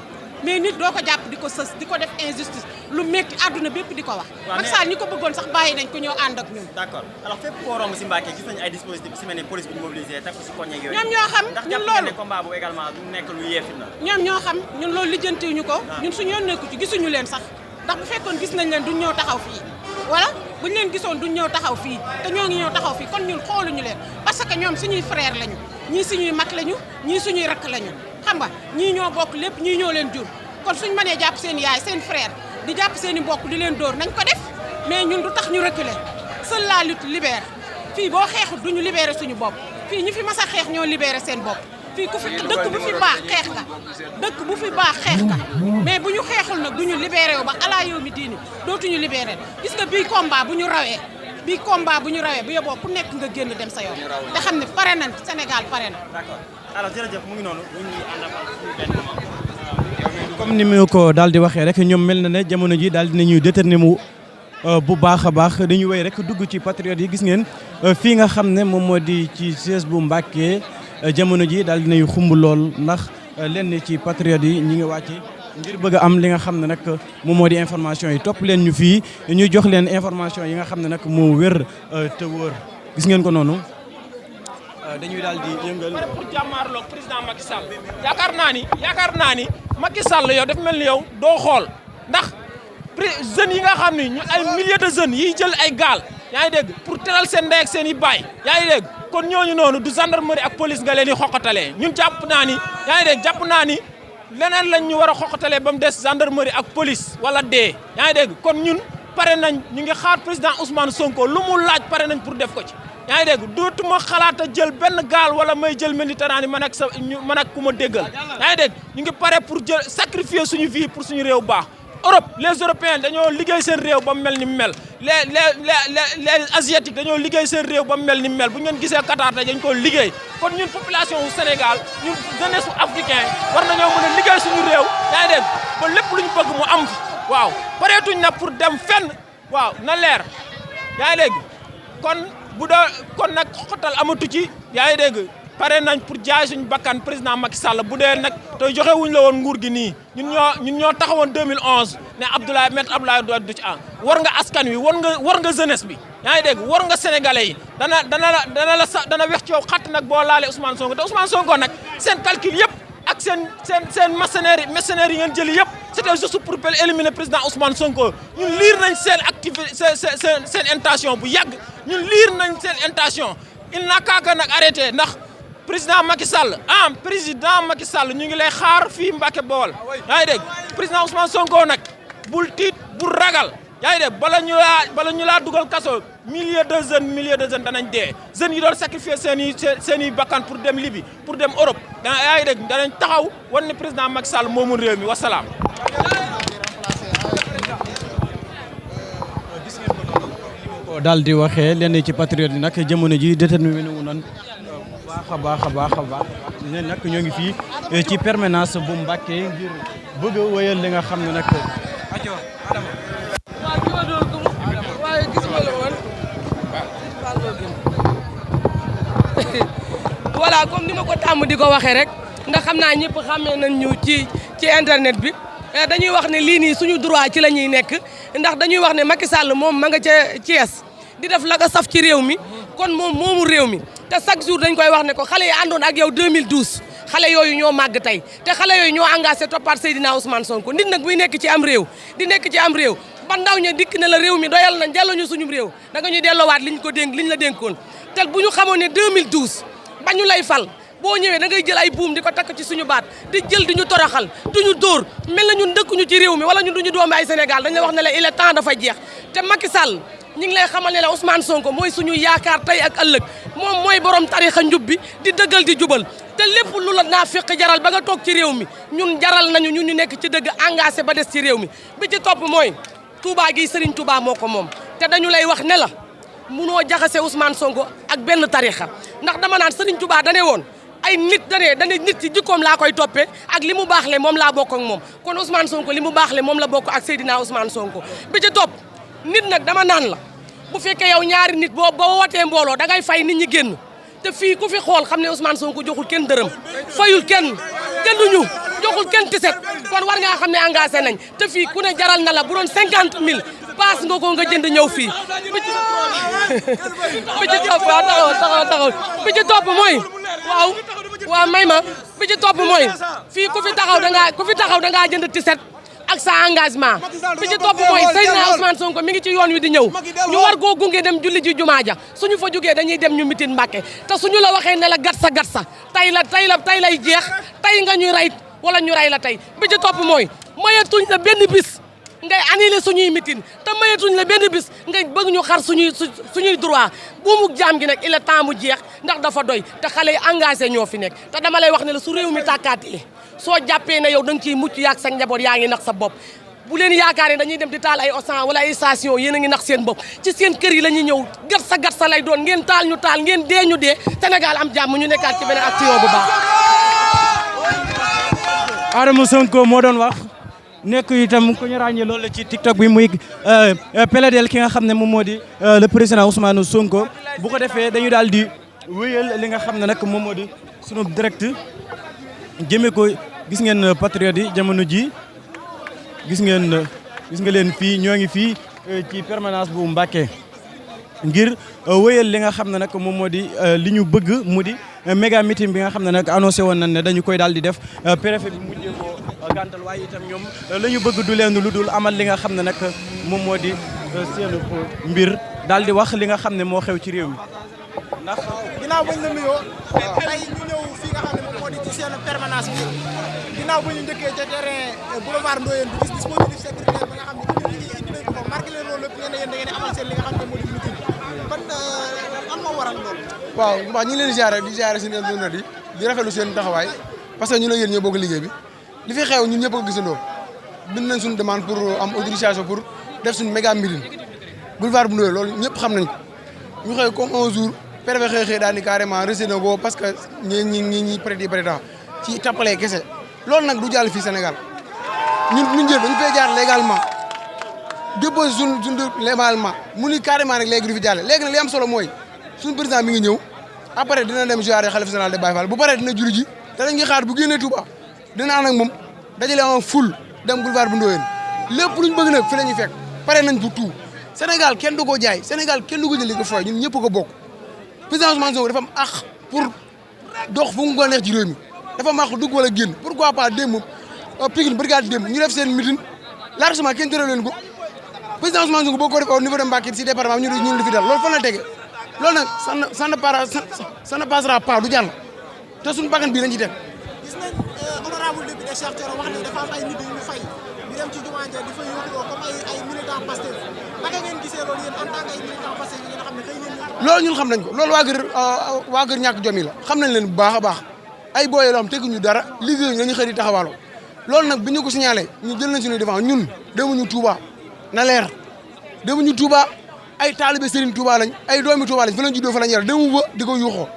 mais nit doo ko jàpp di ko sës di ko def injustice lu métti àdduna bépp di ko wax. Macky Sall ñi ko bëggoon sax bàyyi nañ ko ñëw ànd ak ñun. d'accord alors fépp koo romb si Mbacké gis nañu ay dispositifs si mel ne police bi ñu mobilisé teg ko si koñ yooyu. ñoom ñoo xam ñun loolu ndax combat bu également du nekk lu yeefin la. ñoom ñoo xam ñun loolu lijjantiwuñu ko. ñun suñu yoon nekku ci gisuñu leen sax ndax bu fekkoon gis nañ leen duñ ñëw taxaw fii wala buñ leen gisoon duñ ñëw taxaw fii te ñoo ngi ñëw taxaw fii kon ñun xooluñu leen parce que ñoom suñuy frère lañu ñii suñuy mag lañu ñii suñuy rakk lañu xam nga ñii ñoo bokk lépp ñii ñoo leen jur kon suñ mënee jàpp seen yaay seen frère di jàpp seen i mbokk di leen dóor nañ ko def mais ñun du tax ñu reculer seule la lutte libère fii boo xeexut duñu libérer suñu bopp fii ñi fi mas a xeex ñoo libérer seen bopp fii ku fi dëkk bu fi baax xeex nga dëkk bu fi baax xeex nga mais bu ñu xeexul nag duñu libéré wu ba alaa yow mi diini dootuñu libéré gis nga bii combat bu ñu rawee bu yeboo ku nekk nga génn dem sa yoon te xam ne pare nañ Sénégal pare na. d'accord alors jërëjëf mu ngi noonu ñu ngi ànd ak comme ni mu ko daal di waxee rek ñoom mel na ne jamono ji daal dinañuy déterminer mu bu baax a baax dañuy wéy rek dugg ci patriotes yi gis ngeen fii nga xam ne moom moo di ci siège bu Mbacké jamono ji daal dinañu xumb lool ndax lenn ci patriotes yi ñi ngi wàcc ngir bëgg am li nga xam ne nag moom moo di information yi topp leen ñu fii ñu jox leen information yi nga xam ne nag moo wér te wóor gis ngeen ko noonu dañuy daal di yëngal. pour jàmmaarloog président Macky Sall yaakaar naa ni Macky Sall yow dafa mel ni yow doo xool ndax jeunes yi nga xam ni ñu ay milliers de jeunes yiy jël ay gaal yaa ngi dégg pour teral seen ndey ak seen i baay yaa ngi dégg kon ñooñu noonu du gendarmerie ak police nga leen di xoqatalee ñun jàpp naa ni yaa ngi dégg jàpp naa ni leneen lañ ñu war a xoqatalee ba mu des gendarmerie ak police wala dee yaa ngi dégg kon ñun pare nañ ñu ngi xaar président Ousmane Sonko lu mu laaj pare nañ pour def ko ci yaa ngi dégg dootuma xalaat a jël benn gaal wala may jël Méditerranée man ak ku ma déggal yaa ngi dégg ñu ngi pare pour jël sacrifier suñu vie pour suñu réew baax Europe les Européens dañoo liggéey seen réew ba mu mel ni mu mel les Asiatiques dañoo liggéey seen réew ba mu mel ni mu mel bu ngeen gisee Qatar dañ ko liggéey kon ñun population wu Sénégal ñun jeunesse su africain war nañoo mën a liggéey suñu réew yaa ngi dégg ba lépp lu ñu bëgg mu am fi waaw pareetuñ na pour dem fenn waaw na leer yaa ngi dégg kon nag xoxatal amatu ci yaa ngi dégg pare nañ pour jaay suñu bakkan président Macky Sall bu dee nag te joxe wuñ la woon nguur gi nii ñun ñoo taxawoon 2011 ne maître Abdoulaye Wade du ci am war nga askan wi war nga jeunesse bi yaa ngi dégg war nga sénégalais yi dana wex ci yow xatt nag boo laalee Ousmane Sonko te Ousmane Sonko nag seen calcul yëpp ak seen mercenaires yi ngeen jëli yëpp c'était juste pour éliminer président Ousmane Sonko ñun liir nañ seen activité seen intention bu yàgg ñun liir nañ seen intention il n'a qu'à nag arrêté ndax président Macky Sall président Macky Sall ñu ngi lay xaar fii Mbacké Bawol yaa ngi dégg président Ousmane Sonko nag bul tiit bul ragal yaa ngi dégg bala ñu laa dugal kaso milliers de jeunes danañ dee jeunes yi doon sacrifier seen i bakkan pour dem Libye pour dem Europe yaa ngi dégg danañ taxaw wan ne président Macky Sall moomul réew mi wasalaam. daal di waxee lenn ci patriote yi nag jamono ji déterminé wu nan baax a baax ne nag ñoo ngi fii ci permanence bu Mbacké ngir bëgg a wéyal li nga xam ne nag voilà comme ni ma ko tàmm di ko waxee rek ndax xam naa ñëpp xamee nañ ñu ci internet bi dañuy wax ne lii nii suñu droit ci la ñuy nekk ndax dañuy wax ne Macky Sall moom ma nga ca Thiès di def la ko saf ci réew mi kon moom moomu réew mi te chaque jour dañ koy wax ne ko xale yi àndoon ak yow 2012 xale yooyu ñoo màgg tey te xale yooyu ñoo engagé toppaat Seydina Ousmane Sonko nit nag buy nekk ci am réew di nekk ci am réew ba ndaw ña dikk ne la réew mi doyal nañ delloo ñu suñu réew da nga ñuy delloowaat liñ la dénkoon te bu ñu xamoon ne 2012 ba ñu lay fal boo ñëwee da ngay jël ay buum di ko takk ci suñu baat di jël di ñu toroxal du ñu dóor mel na ñun dëkkuñu ci réew mi wala ñun duñu doomi ay Sénégal dañ la wax ne la il est temps dafa jeex te Macky Sall ñi ngi lay xamal ne la Ousmane Sonko mooy suñu yaakaar tey ak ëllëg moom mooy borom tarixa njub bi di dëggal di jubal te lépp lu la naa fekk jaral ba nga toog ci réew mi ñun jaral nañu ñun ñu nekk ci dëgg engagé ba des ci réew mi bi ci topp mooy Touba gi Serigne Touba moo ko moom te dañu lay wax ne la munoo jaxase Ousmane Sonko ak benn tarixa ndax dama naan Serigne Touba dane woon ay nit dane nit ci jikkoom laa koy toppee ak li mu baaxle moom laa bokk ak moom kon Ousmane Sonko li mu baaxle moom la bokk ak Seydina Ousmane Sonko bi ci topp nit nag dama naan la bu fekkee yow ñaari nit boo wootee mbooloo da ngay fay nit ñi génn te fii ku fi xool xam ne Ousmane Sonko joxul kenn dërëm fayul kenn jënduñu joxul kenn tiset kon war ngaa xam ne engagé nañ te fii ku ne jaral na la bu doon 50 000 paas nga ko nga jënd ñëw fii bi ci topp waaw taxaw bi ci topp mooy waaw may ma bi ci topp mooy fii ku fi taxaw da ngaa jënd tiset ak sa engagement bi ci topp mooy Seydina Ousmane Sonko mi ngi ci yoon wi di ñëw ñu war koo gunge dem julli ji jumaa ja suñu fa jógee dañuy dem ñu mitin Mbacké te suñu la waxee ne la gatsa tey lay jeex tey nga ñuy rey wala ñu rey la tey bi ci topp mooy mayetuñ la benn bis ngay annulé suñuy mitin te mayetuñ la benn bis ngay bëgg ñu xar suñuy droit buumu jaam gi nag il est temps mu jeex ndax dafa doy te xale yi engagé ñoo fi nekk te dama lay wax ne la su réew mi tàkkaatee soo jàppee ne yow da nga ciy mucc yaag sa njaboot yaa ngi nax sa bopp bu leen yaakaaree dañuy dem di taal ay Auchan wala ay station yéen a ngi nax seen bopp ci seen kër yi la ñuy ñëw gat sa lay doon ngeen taal ñu taal ngeen dee ñu dee Sénégal am jàmm ñu nekkaat ci beneen action bu baax. Adama Sonko moo doon wax nekk itam ku ñu ràññee loolu ci TikTok bi muy plaidel ki nga xam ne moom moo di le président Ousmane Sonko bu ko defee dañu daal di wéyal li nga xam ne nag moom moo di sunu direct jëmee ko gis ngeen patriote yi jamono ji gis nga leen fii ñoo ngi fii ci permanence bu Mbacké ngir wéyal li nga xam ne nag moom moo di li ñu bëgg mu di méga meeting bi nga xam ne nag annoncé woon nañ ne dañu koy daal di def préfet bi mujjee ko gàntal waaye itam ñoom la ñu bëgg du leen lu dul amal li nga xam ne nag moom moo di seen mbir daal di wax li nga xam ne moo xew ci réew mi. ndax ginnaaw bañ la nuyoo tey ñu ñëw fii nga xam ne moom moo di ci seen permanence bi ginnaaw ba ñu njëkkee ca terrain boulevard Ndoyeen bi gis dispositif sécuritaire ba nga xam ne indi nañ ko marqué leen loolu lépp yéen da ngeen di amal seen li nga xam ne moo di meeting ban am moo waral loolu. waaw ñu ngi leen di ziare seen internet yi di rafetlu seen taxawaay parce que ñu ne yéen ñoo bokk liggéey bi li fi xew ñun ñëpp ko gisandoo bind nañ suñu demande pour am autorisation pour def suñu méga meeting boulevard bu Ndoyeen loolu ñëpp xam nañ ko ñu xëy comme un jour préfet xëy daal ni carrément resté na ko parce que ñi président ci tappalee kese loolu nag du jàll fii Sénégal ñun jël dañu fay jaar légalement déposé suñ légalement mu ni carrément nag léegi du fi jàlle léegi nag li am solo mooy suñu président mi ngi ñëw après dina dem ziyaare xalifa général de Baye Fall bu paree dina julli ji te dañ ngi xaar bu génnee Touba dina ànd ak moom dajale en ful dem boulevard bu Ndoyeen lépp luñ bëgg nag fi la ñuy fekk pare nañ pour tout Sénégal kenn du ko jaay Sénégal kenn du ko jël li ko fooy ñun ñëpp ko bokk président Ousmane Sonko dafa am àq pour dox fu mu ko neex ci réew mi dafa am àq dugg wala génn pourquoi pas démb Pikine brigade démb ñu def seen meeting largement kenn tere leen ko président Ousmane Sonko boo ko def au niveau de Mbacké si département ñu ngi fi dal loolu fan la tege loolu nag ça ne passera pas du jàll te suñu bakkan bii lañ ci teg. gis nañ honorable député Cheikh Thioro wax ne dafa am ay nit yu ñu fay ñu dem ci jumaa ja di fa yóbbu comme ay militants Pastef naka ngeen gisee loolu yéen en tant que ay militants Pastef yi nga xam ne xëy ngeen loolu ñun xam nañ ko loolu waa kër ñàkk jom yi la xam nañ leen bu baax a baax ay booy yoo xam teguñu dara liggéey ñu xëy di taxawaaloo loolu nag bi ñu ko signalé ñu jël nañ suñuy défense ñun demuñu Touba na leer demuñu Touba ay taalibe Serigne Touba lañ ay doomi Touba lañ fa lañ juddoo fa lañ yar demu ba di ko yuuxoo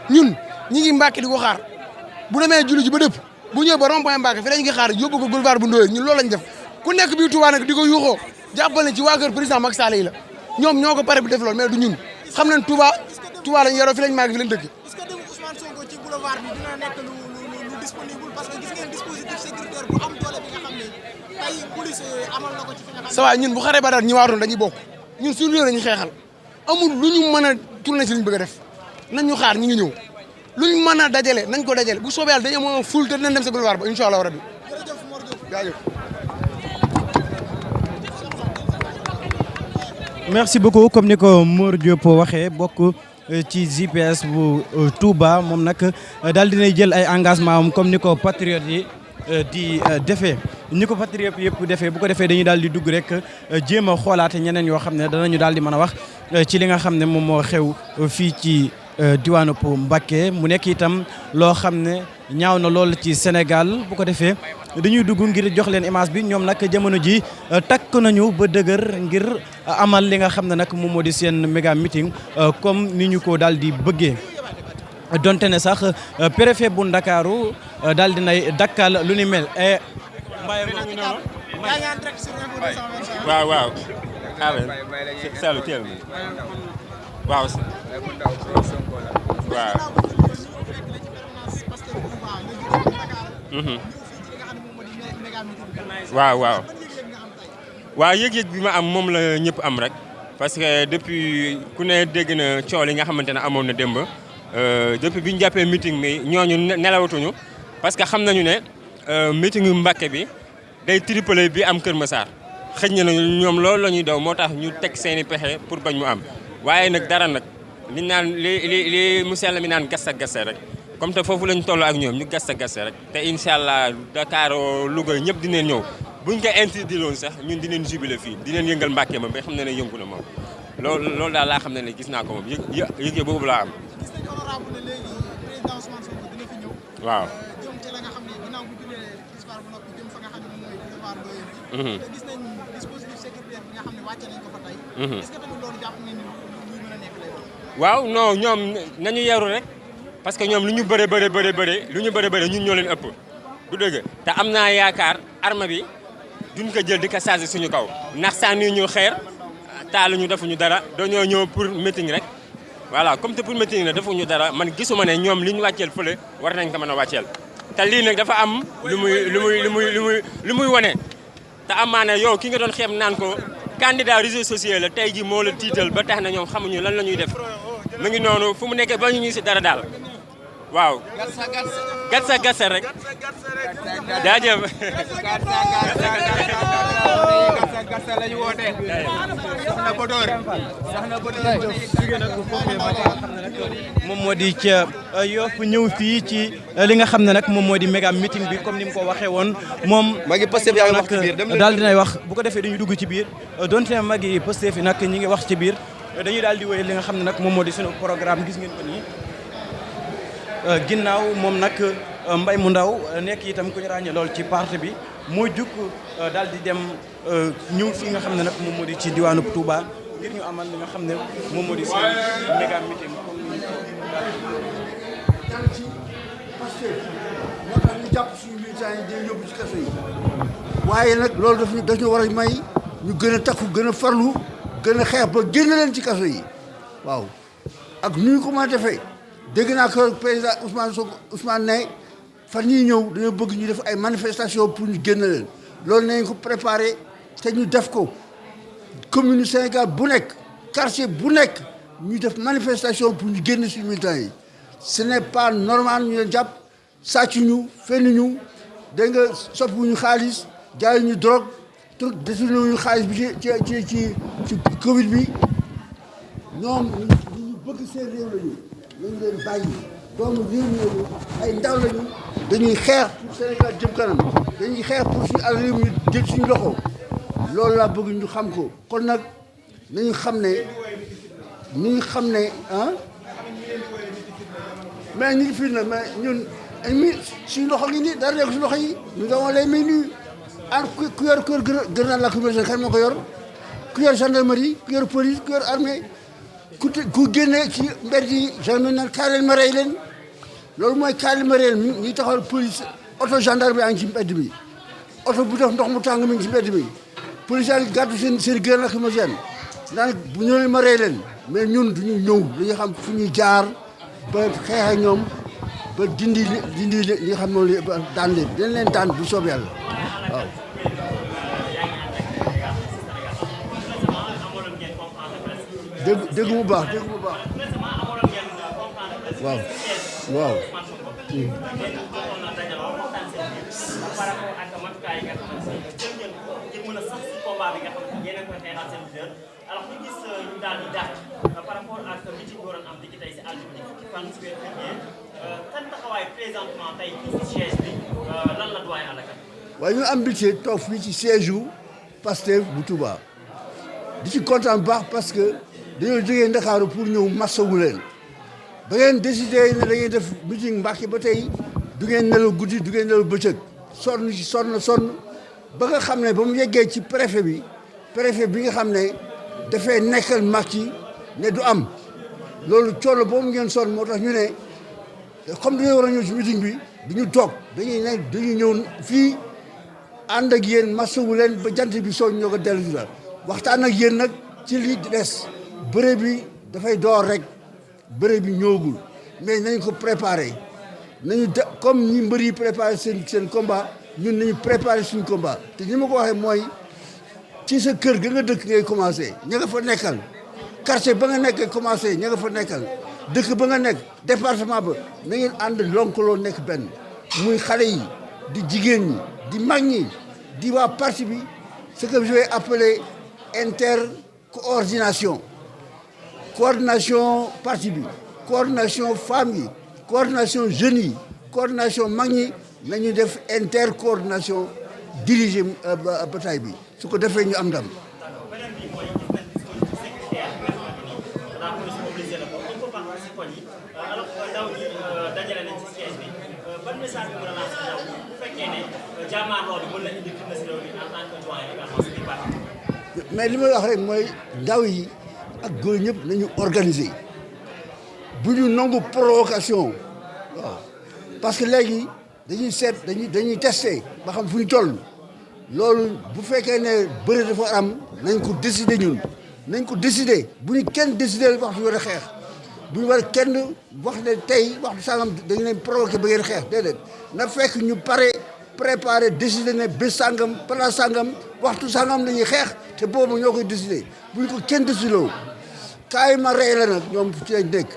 ñun ñi ngi Mbacké di ko xaar bu demee julli ji ba dëpp bu ñëwee ba rond-point Mbacké fi lañ ngi xaar yóbbu ko boulevard bu Ndoyeen ñun loolu lañ def ku nekk biir Touba nag di ko yuuxoo jàppale ci waa kër président Macky Sall yi la ñoom ñoo ko pare bi def loolu mais du ñun xam nañ Touba lañ yaroo fi lañ màgg fi lañ dëkk. est-ce que dem Ousmane Sonko ci boulevard bi dina nekk lu disponible parce que gis ngeen dispositif sécuritaire bu am doole bi nga xam ne tey police amal na ko ci fi nga xam ne. sa waay ñun bu xaree ba daal ñëwaatoon dañuy bokk ñun suñu réew lañu xeexal amul lu ñu mën a tourné si liñ bëgg a def nañ ñu xaar ñu ngi ñëw luñ mën a dajale nañ ko dajale bu soobee yàlla dañu amoon ful te dinañ dem sa boulevard ba incha allah rabbi. jërëjëf Mor Diop jaajëf. merci beaucoup comme ni ko Mor Diop waxee bokk ci JPS bu Touba moom nag daal dinay jël ay engagement am comme ni ko patriote yi di defee ni ko patriote yëpp defee bu ko defee dañuy daal di dugg rek jéem a xoolaate ñeneen yoo xam ne danañu daal di mën a wax ci li nga xam ne moom moo xew fii ci diwaanu Mbacké mu nekk itam loo xam ne ñaaw na lool ci Sénégal bu ko defee dañuy dugg ngir jox leen image bi ñoom nag jamono ji takk nañu ba dëgër ngir amal li nga xam ne nag moom moo di seen méga meeting comme ni ñu ko daal di bëggee donte ne sax préfet bu Ndakaaru daal di nay dakkal lu ni mel. waaw waaw. Saalum teel waaw. waaw. waaw waaw. waaw yëg-yëg bi ma am moom la ñëpp am rek parce que depuis ku ne dégg na coow li nga xamante ne amoon na démb depuis bi ñu jàppee meeting mi ñooñu nelawatuñu parce que xam nañu ne meeting yu Mbacké bi day triplé bi am Kër Massar xëj na ñoom loolu la ñuy daw moo tax ñu teg seeni pexe pour bañ mu am waaye nag dara nag li naan li monsieur la mi naan gasta gasta rek comme te foofu lañ toll ak ñoom ñu gasta gasta rek te incha allah Dakar Louga ñëpp dinañ ñëw buñ ko interdit woon sax ñun dinañ jubilé fii dinañ yëngal Mbacké moom ba xam ne ne yëngu na moom loolu daal laa xam ne gis naa ko moom yëg boobu laa am. waaw. gis nañ dispositif sécuritaire bi nga xam ne wàcce nañ ko fa tey. est-ce que tamit loolu jàpp nañ ni luy mën a nekk lay wax. waaw non ñoom nañu yaru rek parce que ñoom lu ñu bëre ñun ñoo leen ëpp du dëgg te am naa yaakaar arme bi duñ ko jël di ko chargé suñu kaw ndax sànni ñu xeer taaluñu defuñu dara dañoo ñëw pour meeting rek voilà comme te pour meeting la defuñu dara man gisuma ne ñoom li ñu wàcceel fële war nañ ko mën a wàcceel te lii nag dafa am lu muy wane te amaana yow ki nga doon xeeb naan ko candidat réseaux sociaux la tey ji moo la tiital ba tax na ñoom xamuñu lan la ñuy def mu ngi noonu fu mu nekkee ba ñu si dara daal waaw. gatsa rek jaajëf. gatsa lañu woote. soxna Bodor. moom moo di ca Yoff ñëw fii ci li nga xam ne nag moom moo di méga meeting bi comme ni mu ko waxee woon moom. magi Pastef yaa ngi wax ci biir daal dinay wax bu ko defee dañuy dugg ci biir donte ne magi Pastef yi nag ñi ngi wax ci biir dañuy daal di wéy li nga xam ne nag moom moo di suñu programme gis ngeen ko nii. ginnaaw moom nag Mbaye mu ndaw nekk itam ku ñu ràññee lool ci parti bi moo jug daal di dem ñëw fi nga xam ne nag moom moo di ci diwaanu Touba ngir ñu amal li nga xam ne moom moo di seen méga meeting comme ni ci Pastef moo tax ñu jàpp suñu militants yi di yóbbu ci kaso yi waaye nag loolu daf ñu war a may ñu gën a takku gën a farlu gën a xeex ba génn leen ci kaso yi waaw ak nu ñu ko mën a defee dégg naa ko président Ousmane ne fan yii ñëw dañoo bëgg ñu def ay manifestation pour ñu génn leen loolu nañ ko préparé te ñu def ko commune Sénégal bu nekk quartier bu nekk ñu def manifestation pour ñu génn suñu militants yi ce n'est pas normal ñu leen jàpp sàcc ñu fenn ñu dégg nga soppiwuñu xaalis jaay ñu drogue tout détourné wuñu xaalis bi ci Covid bi ñoom ñu bëgg seen réew lañu nañu leen bàyyi doomu réew mi lañu ay ndaw lañu dañuy xeex pour Sénégal jëm kanam dañuy xeex pour suñu àll réew mi jël suñu loxo loolu laa bëgg ñu xam ko kon nag nañu xam ne ah mais ñu ngi fii nag mais ñun mi suñu loxo ngi nii dara nekk suñu loxo yi ñu nga woon lay may nuyu an ku yor grenade lacrymogène kan moo ko yor ku yor gendarmerie ku yor police ku yor armée ku génne ci mbedd yi gendarmerie naan kaay leen ma rey leen loolu mooy kaay leen ma rey leen ñuy taxawal police oto gendarme yaa ngi ci mbedd bi oto bu def ndox mu tàng mi ngi ci mbedd bi police yaa ngi gàddu seen grenade lacrymogène naan bu ñëwee ma rey leen mais ñun duñu ñëw dañuy xam fu ñuy jaar ba xeex ak ñoom ba dindi li nga xam moom la daan leen dañ leen daan bu soob yàlla waaw. dégg mu baax waaw. alors ñu gis ñu daal di dàq par rapport ak meeting bi waroon am di ci tey si àljuma ji fukki fan si weer février kan taxawaay présentement tey fii si siège bi lan la doyen àllaka. waaye ñu am mbégte toog fii ci siège yu Pastef bu Touba di ci kontaan bu baax parce que dañoo jógee Ndakaaru pour ñëw masawu leen ba ngeen décidé ne da ngeen def meeting Mbàkke ba tey du ngeen nelaw guddi du ngeen nelaw bëccëg sonn ba nga xam ne ba mu yeggee ci préfet bi nga xam ne dafay nekkal Macky ne du am loolu coono boobu ngeen sonn moo tax ñu ne comme dañoo war a ñëw ci meeting bi duñu toog dañuy ñëw fii ànd ak yéen masawu leen ba jant bi soo ñoo ko dellu si la waxtaan ak yéen nag ci li des bëre bi dafay door rek bëre bi ñëwagul mais nañ ko préparé nañu comme ñi mbër yi préparé seen combat ñun nañu préparé suñu combat te ni ma ko waxee mooy ci sa kër ga nga dëkk ngay commencé ña nga fa nekkal quartier ba nga nekk commencé ña nga fa nekkal dëkk ba nga nekk département ba na ngeen ànd lonkaloo nekk benn muy xale yi di jigéen ñi di mag ñi di waa parti bi ce que je vais appeler intercoordination coordination parti bi coordination femmes yi coordination jeunes yi coordination mag ñi nañu def intercoordination diriger bataille bi su ko defee ñu am ndam. mais li may wax rek mooy ndaw yi ak góor ñëpp nañu organiser bu ñu nangu provocation waaw parce que léegi dañuy seet dañuy testé ba xam fu ñu toll loolu bu fekkee ne bëri dafa am nañ ko décider ñun nañ ko décider bu ñu kenn décider waxtu war a xeex bu ñu war kenn wax ne tey waxtu sangam dañu leen provoqué ba ngeen xeex déedéet na fekk ñu pare préparé décider ne bés sangam place sangam waxtu sangam la ñuy xeex te boobu ñoo koy décider bu ñu ko kenn décidé kaay ma rey la nag ñoom ci lañ nekk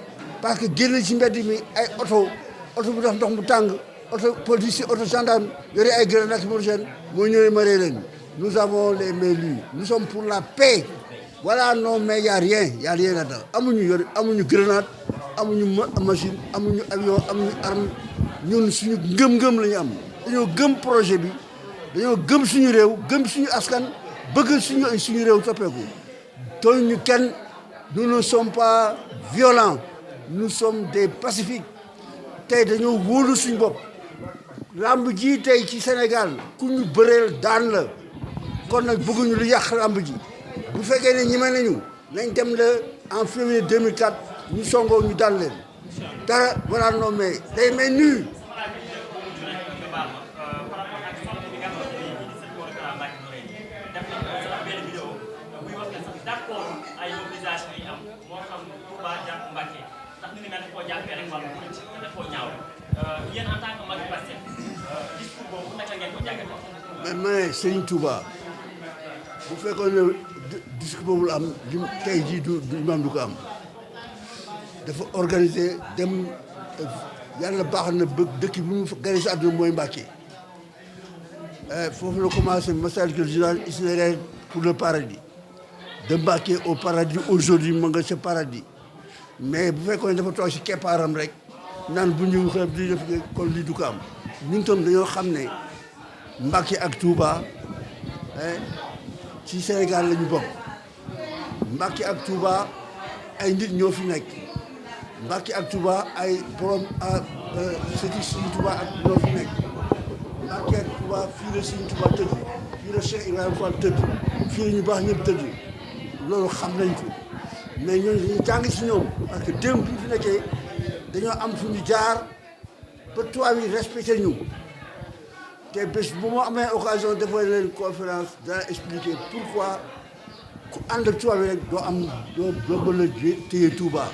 parce que génn ci mbedd mi ay oto bu def ndox mu tàng oto police oto gendarme yore ay grenades lacrymogènes moo ñëwee ma rey leen nous avons les mains liées nous sommes pour la paix voilà non mais y a rien là-dedans amuñu grenade amuñu machine amuñu avion amuñu arme ñun suñu ngëm-ngëm la ñu am dañoo gëm projet bi dañoo gëm suñu réew gëm suñu askan bëgg suñu réew soppeeku tooñ ñu kenn nous ne sommes pas violents nous sommes des pacifiques tey dañoo wóolu suñu bopp lamb ji tey ci Sénégal ku ñu bëreel daan la kon nag bëgguñu lu yàq lamb ji bu fekkee ne ñime nañu nañ dem la en février 2004 ñu songoo ñu daan leen dara voilà non mais day may nuyu mais ma ne Serigne Touba bu fekkoon ne discours boobu la am li tey jii du imam du ko am dafa organiser dem yàlla baax na bëgg dëkk bi mu gane si àdduna mooy Mbacké foofu la commencé Massalikul Jinaan itinéraire pour le paradis de Mbacké au paradis aujourd'hui ma nga sa paradis mais bu fekkoon ne dafa toog si keppaaram rek naan bu ñu xeeb di def kon lii du ko am ñun tam dañoo xam ne Mbacké ak Touba ci Sénégal la ñu bokk Mbacké ak Touba ay nit ñoo fi nekk Mbacké ak Touba ay borom sëti Serigne Touba ak ñoo fi nekk Mbacké ak Touba fii la Serigne Touba tëdd fii la Cheikh Ibrahima Fall tëdd fii la ñu baax ñëpp tëdd loolu xam nañ ko mais ñooñu dañuy jàng ci ñoom parce que démb bi fi nekkee dañoo am fu ñu jaar ba tubaab yi respecté ñu te bés bu ma amee occasion defal leen conférence dana expliquer pourquoi ku ànd ak tubaab yi rek doo mën a téye Touba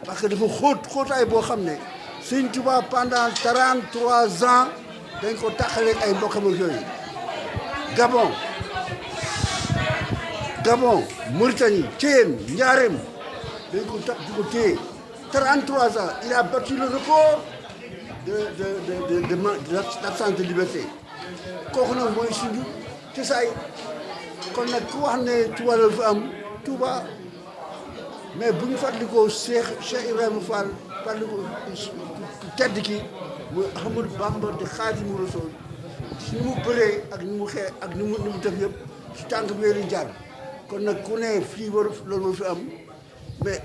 parce que dafa xóotaay boo xam ne Sëñ Touba pendant 33 ans dañ ko taxalee ay mbokkam ak yooyu Gabon Mauritanie Thiène Ndiarème dañ ko tax di ko téye 33 ans il a battu le record d'absence de liberté kooku nag mooy suñu cosaay kon nag ku wax ne Touba la fa am Touba mais bu ñu fàttalikoo Cheikh Ibrahima Fall fàttalikoo tedd ki muy Ahmadou Bamba di Xaadimu Rasuul ni mu bëree ak ni mu xee ak ni mu def yëpp ci tànk bi leen jaar kon nag ku ne fii war loolu moo fi am mais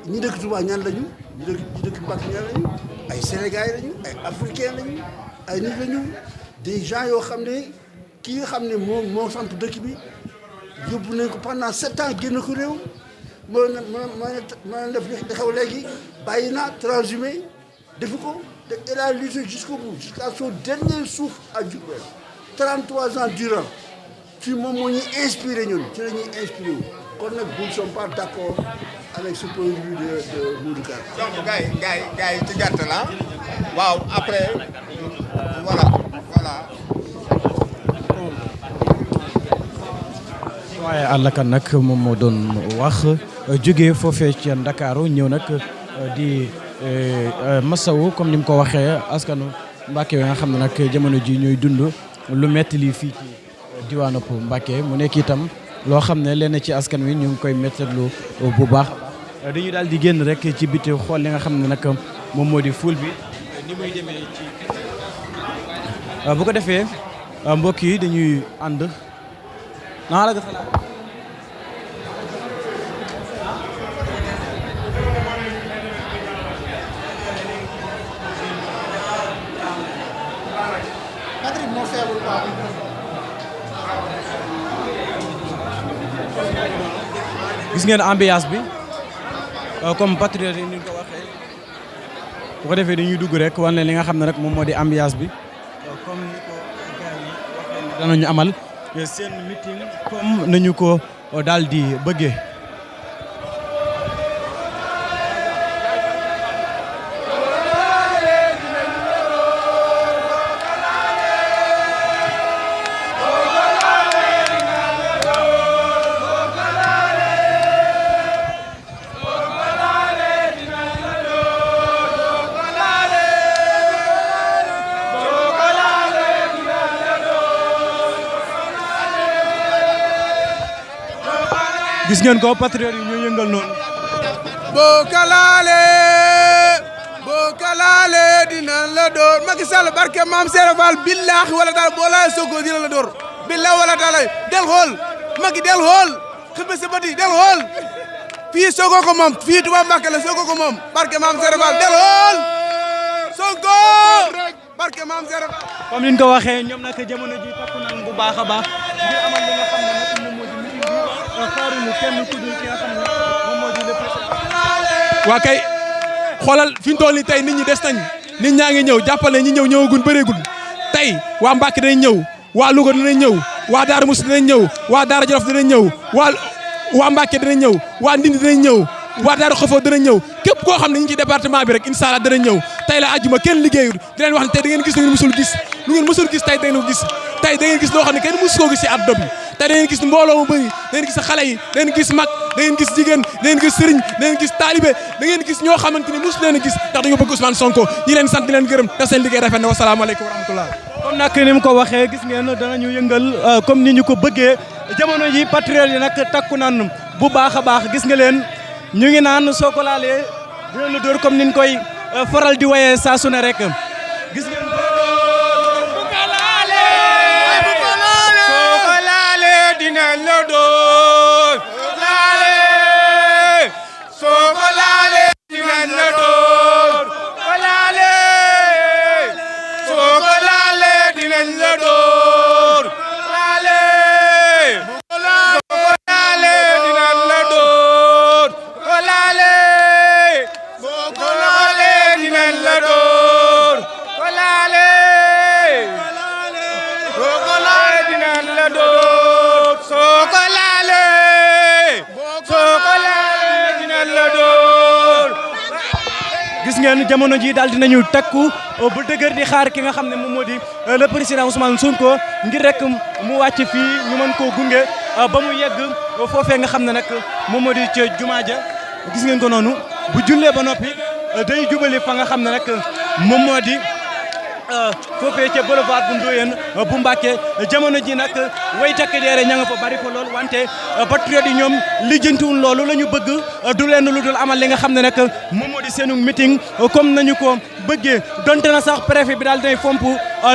ñi dëkk Touba ñan lañu ñi dëkk Mbacké ñan lañu ay Sénégalais lañu ay africains lañu ay nit lañu des gens yoo xam ne kii nga xam ne moo samp dëkk bi yóbbu nañ ko pendant 7 ans génn ko réew ma def li xew léegi bàyyi naa transhumé defu ko te il a lutté jusqu'au bout jusqu'à son dernier souffle à Diourbel 33 ans durant ci moom moo ñuy inspiré ñun ci la ñuy inspiré wu kon nag nous ne sommes pas d'accord avec ce point de vue de Modou Kane. donc gars yi ci gàttal la waaw après voilà. waaye àllakan nag moom moo doon wax jógee foofee ci Ndakaaru ñëw nag di masawu comme ni mu ko waxee askanu Mbacké yi nga xam ne nag jamono ji ñooy dund lu metti lii fii ci diwaanu Mbacké mu nekk itam loo xam ne lenn ci askan wi ñu ngi koy mettitlu bu baax dañuy daal di génn rek ci biti xool li nga xam ne nag moom moo di ful bi ni muy demee ci bu ko defee mbokk yi dañuy ànd naa la gëstoo. gis ngeen ambiance bi comme patriote yi ni ñu ko waxee bu ko defee dañuy dugg rek wan leen li nga xam ne rek moom moo di ambiance bi comme ni ko gars yi waxee danañu amal seen meeting comme nañu ko daal di bëggee. gis ngeen ko patriote yi ñoo yëngal noonu. boo kalaale dina la door Macky Sall barke maam Serap Fall billaahi wala taala boo laale Sonko dina la door billaahi wala taala del xool Macky del xool xëpp sa bët yi del xool fii Sonko ko moom fii Touba Mbacké la Sonko ko moom barke maam Serap Fall del xool Sonko barke maam Serap comme niñ ko waxee ñoom nag jamono ji takku nañ bu baax a baax ngir amal li nga xam ne nag moom moo di meeting bi xaaruñu kenn ku dul ki nga xam ne moom moo di le président. waa kay xoolal fi ñu toll nii tey nit ñi des nañ nit ñaa ngi ñëw jàppale ñi ñëwagun bëreegul tey waa Mbacké dinañ ñëw waa Louga dinañ ñëw waa Darou Mouhty dinañ ñëw waa Daara Jolof dinañ ñëw waa Mbacké dinañ ñëw waa Ndindi dinañ ñëw waa Daaru Xafo dinañ ñëw képp koo xam ne ñu ngi ci département bi rek incha allah dinañ ñëw tey la àjjuma kenn liggéeyul di leen wax ne tey da ngeen gis lu ngeen mësul gis lu ngeen mësul gis tey da ngeen ko gis tey da ngeen gis loo xam ne kenn mësu koo gis ci àdduna bi tey da ngeen gis mbooloo mu bëri da ngeen gis xale yi da ngeen gis mag da ngeen gis jigéen da ngeen gis sëriñ da ngeen gis taalibe da ngeen gis ñoo xamante ni mësu leen a gis ndax dañoo bëgg Ousmane Sonko ñi leen sant di leen gërëm te seen liggéey rafet na wasalaamaaleykum wa rahmatullah comme nag ni mu ko waxee gis ngeen danañu yëngal comme ni ñu ko bëggee jamono ji patriote yi nag takku naan bu baax a baax gis nga leen ñu ngi naan soo ko laalee dina la dóor comme niñ koy faral di wayee saa su ne rek gis ngeen soo ko laalee dina la dóor soo ko laalee dina la dóor soo ko laalee dina la dóor gis ngeen jamono ji daal dinañu takku ba dëgër di xaar ki nga xam ne moom moo di le président Ousmane Sonko ngir rek mu wàcc fii ñu mën koo gunge ba mu yegg foofee nga xam ne nag moom moo di ca jumaa ja gis ngeen ko noonu bu jullee ba noppi day jubali fa nga xam ne nag moom moo di foofee ca boulevard bu Ndoyeen bu Mbacké jamono ji nag way takk deere ña nga fa bari fa lool wante patriote yi ñoom lijjantiwul loolu la ñu bëgg du leen lu dul amal li nga xam ne nag moom moo di seenu meeting comme nañu ko bëggee donte na sax préfet bi daal dinay fomp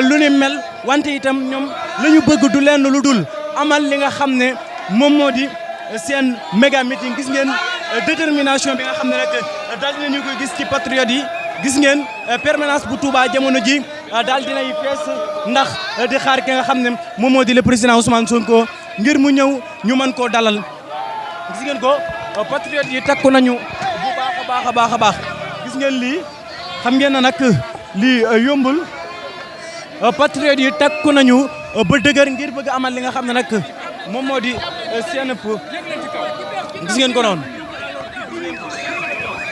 lu ni mel wante itam ñoom la ñu bëgg du leen lu dul amal li nga xam ne moom moo di seen méga meeting gis ngeen détermination bi nga xam ne nag daal dinañu koy gis ci patriote yi gis ngeen permanence bu Touba jamono ji daal dinay fees ndax di xaar ki nga xam ne moom moo di le président Ousmane Sonko ngir mu ñëw ñu mën koo dalal gis ngeen ko patriote yi takku nañu bu baax a baax a baax gis ngeen lii xam ngeen na nag lii yombul patriote yi takku nañu ba dëgër ngir bëgg amal li nga xam ne nag moom moo di seen gis ngeen ko noonu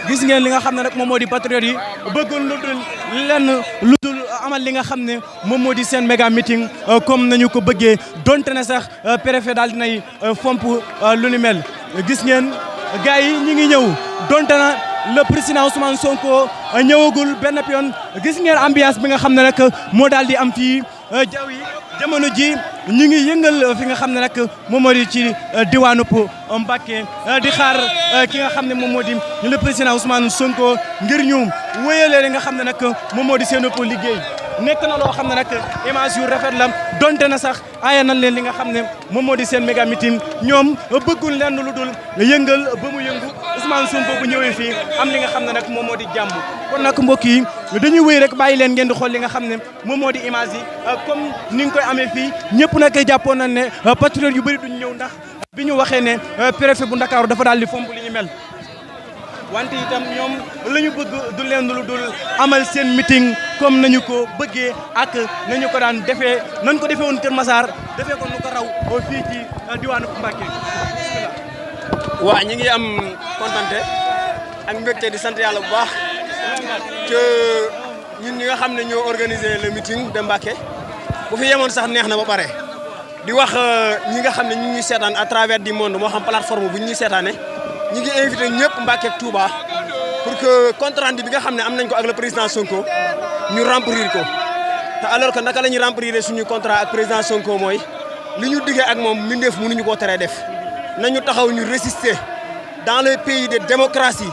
gis ngeen li nga xam ne nag moom moo di patriote yi bëggul lu dul lenn lu dul amal li nga xam ne moom moo di seen méga meeting comme nañu ko bëggee donte ne sax préfet daal dinay fomp lu ni mel gis ngeen gars yi ñi ngi ñëw donte na le président Ousmane Sonko ñëwagul benn yoon gis ngeen ambiance bi nga xam ne nag moo daal di am fii jaww yi jamono ji ñu ngi yëngal fi nga xam ne nag moom moo di ci diwaanu Mbacké di xaar ki nga xam ne moom moo di le président Ousmane Sonko ngir ñu wéyalee li nga xam ne nag moom moo di seen liggéey nekk na loo xam ne nag image yu rafet la donte na sax aaya nañ leen li nga xam ne moom moo di seen méga meeting ñoom bëggul lenn lu dul yëngal ba mu yëngu Ousmane Sonko bu ñëwee fii am li nga xam ne nag moom moo di jàmm kon nag mbokk yi dañuy wéy rek bàyyi leen ngeen di xool li nga xam ne moom moo di image yi comme ni nga koy amee fii ñëpp nag jàppoon nañ ne patriote yu bëri duñ ñëw ndax bi ñu waxee ne préfet bu Ndakaaru dafa daal di fomp li ñu mel wante itam ñoom la ñu bëgg du leen lu dul amal seen meeting comme nañu ko bëggee ak nañu ko daan defee nañ ko defee woon Kër Massar defee ko nu ko raw fii ci diwaanu Mbacké. waa ñi ngi am kontante ak mbégte di sant yàlla bu baax que ñun ñi nga xam ne ñoo organisé le meeting de Mbacké bu fi yemoon sax neex na ba pare di wax ñi nga xam ne ñu ngi seetaan à travers du monde moo xam plateforme bu ñu ñuy seetaane ñi ngi invité ñëpp Mbacké ak Touba pour que compte rendu bi nga xam ne am nañ ko ak le président Sonko ñu remplir ko te alors que naka la ñuy remplir suñu contrat ak président Sonko mooy li ñu diggee ak moom mbindeef mënuñu koo teree def nañu taxaw ñu résister dans les pays de démocratie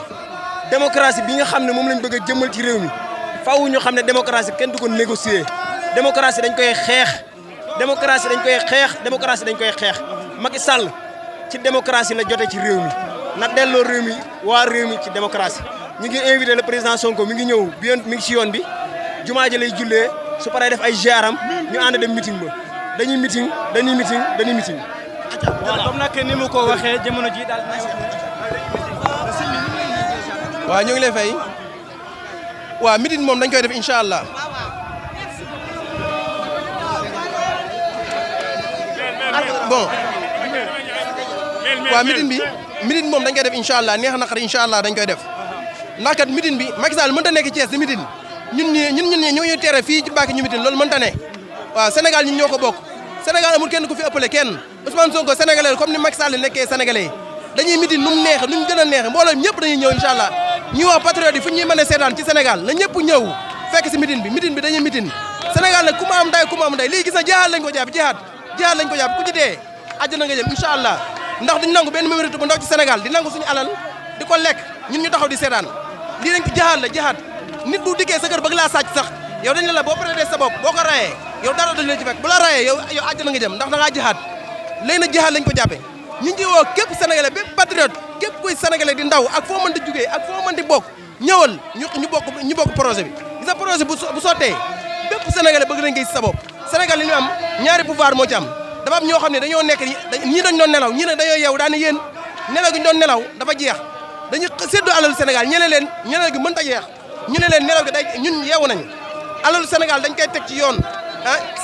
bi nga xam ne moom lañ bëgg a jëmmal ci réew mi faaw ñu xam ne démocratie kenn du ko négocier démocratie dañ koy xeex démocratie dañ koy xeex Macky Sall ci démocratie la jote ci réew mi na delloo réew mi waa réew mi ci démocratie ñu ngi invité le président Sonko mi ngi ñëw mi ngi ci yoon bi jumaa ji lay jullee su paree def ay ziaram ñu ànd dem meeting ba dañuy meeting. voilà comme nag ni mu ko waxee jamono ji daal waaw ñu ngi lay fay waaw meeting moom dañ koy def incha allah. bon waaw meeting moom dañ koy def incha allah neex na xar incha allah dañ koy def ndax kat meeting bi Macky Sall mënta nekk Thiès di meeting ñun ñoo ñu tere fii ci Mbacké ñu meeting loolu mënta ne waaw Sénégal ñun ñoo ko bokk Sénégal amul kenn ku fi ëppale kenn Ousmane Sonko sénégalais comme ni Macky Sall nekkee sénégalais dañuy meeting nu mu neex nu mu gën a neex mbooloo ñëpp dañuy ñëw incha allah ñuy wax patriote yi fu ñuy mën a seetaan ci Sénégal na ñëpp ñëw fekk si meeting bi dañuy meeting Sénégal nag ku ma am nday lii gis na jihaad lañ ko jàpp jihaad lañ ko jàpp ku ci dee àjjana nga jëm incha allah ndax duñ nangu benn minorité bu ndaw ci Sénégal di nangu suñu alal di ko lekk ñun ñu taxaw di seetaan lii lañ ko jihaad nit bu dikkee sa kër bëgg laa sàcc sax yow dañ la boo prêter sa bopp boo ko rayee yow dara dañ la ci fekk bu la rayee yow àjjana nga jëm ndax da ngaa jihaad léegi nag jihaad lañ ko jàppee ñu ngi woo képp sénégalais bépp patriote képp kuy sénégalais di ndaw ak foo mën di jugee ak foo mën di bokk ñëwal ñu bokk projet bi gis nga projet bu sottee bépp sénégalais bëgg nañ koy si sa bopp Sénégal li ñu am ñaari pouvoir moo ci am dafa am ñoo xam ne dañoo nekk ñii dañ doon nelaw ñii nag dañoo yeewu daane yéen nelaw gi ñu doon nelaw dafa jeex dañu séddoo alalu Sénégal ñeneen gi mën ta jeex ñu ne leen nelaw gi day ñun yeewu nañu alalu Sénégal dañ koy teg ci yoon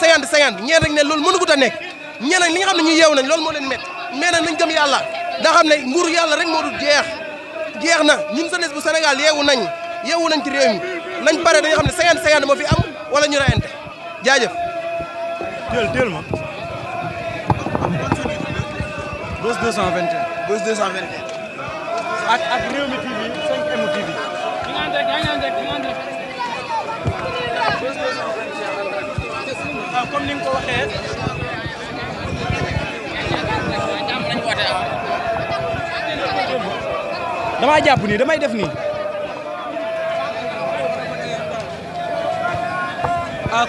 50-50 ñeen rek ne loolu mënugut a nekk ñeneen li nga xam ne ñu yeewu nañ loolu moo leen métti mais nag nañ gëm yàlla da xam ne nguuru yàlla rek moo dul jeex na ñun jeunesse bu Sénégal yeewu nañ ci réew mi nañ pare dañoo xam ne 50-50 moo fi am wala ñu rayante jaajëf teel ma Buzz 221 ak Rewmi TV 5M TV comme ni nga ko waxee damaa jàpp nii damay def nii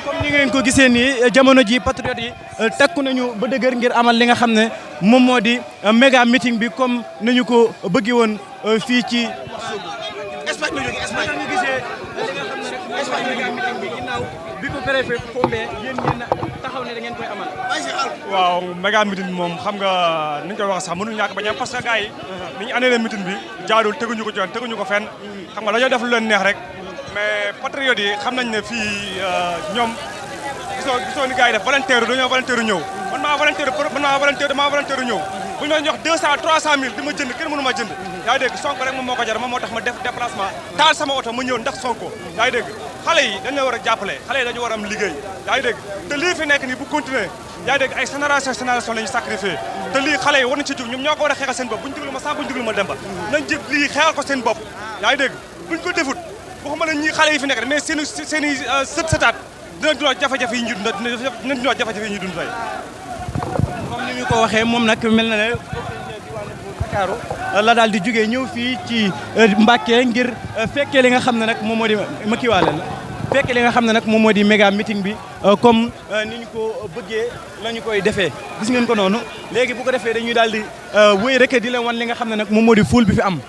comme ni ngeen ko gisee nii jamono ji patriote yi takku nañu ba dëgër ngir amal li nga xam ne moom moo di méga meeting bi comme nañu ko bëggi woon fii ci Espagne ñu gisee li nga xam ne rek Espagne méga meeting bi ginnaaw bi ko préfet fombee yéen ngeen taxaw ne da ngeen koy amal. waaw méga meeting moom xam nga ni ñu koy wax sax mënul ñàkk bañ a parce que gars yi ni ñu annulé meeting bi jaadul teguñu ko ci yoon teguñu ko fenn xam nga dañoo def lu leen neex rek mais patriotes yi xam nañ ne fii ñoom gisoo ni gars yi def volontaire dañoo volontaire ñëw man maa volontaire ñëw bu ñu ma jox 200-300 000 di ma jënd kenn mënu ma jënd yaa ngi dégg Sonko rek moom moo ko jar moom moo tax ma def déplacement taal sama oto ma ñëw ndax Sonko yaa ngi dégg xale yi dañ la war a jàppale xale yi dañu war a am liggéey yaa ngi dégg te lii fi nekk nii bu continuer yaa ngi dégg ay génération la ñu sacrifié te lii xale yi war nañ ci jug ñoom ñoo ko war a xeexal seen bopp buñu déglu ma sax buñu déglu ma demba nañ jëg lii xeexal ko seen bopp yaa ngi dégg buñ ko defut waxuma la ñii xale yi fi nekk mais seen i sëtaat dina dund jafe-jafe yi ñu dund tey comme ni ñu ko waxee moom nag mel na ne Dakar la daal di jógee ñëw fii ci Mbacké ngir fekkee li nga xam ne nag moom moo di makiwaale la fekkee li nga xam ne nag moom moo di méga meeting bi comme ni ñu ko bëggee la ñu koy defee gis ngeen ko noonu léegi bu ko defee dañuy daal di wéy rek di leen wan li nga xam ne nag moom moo di foule bi fi am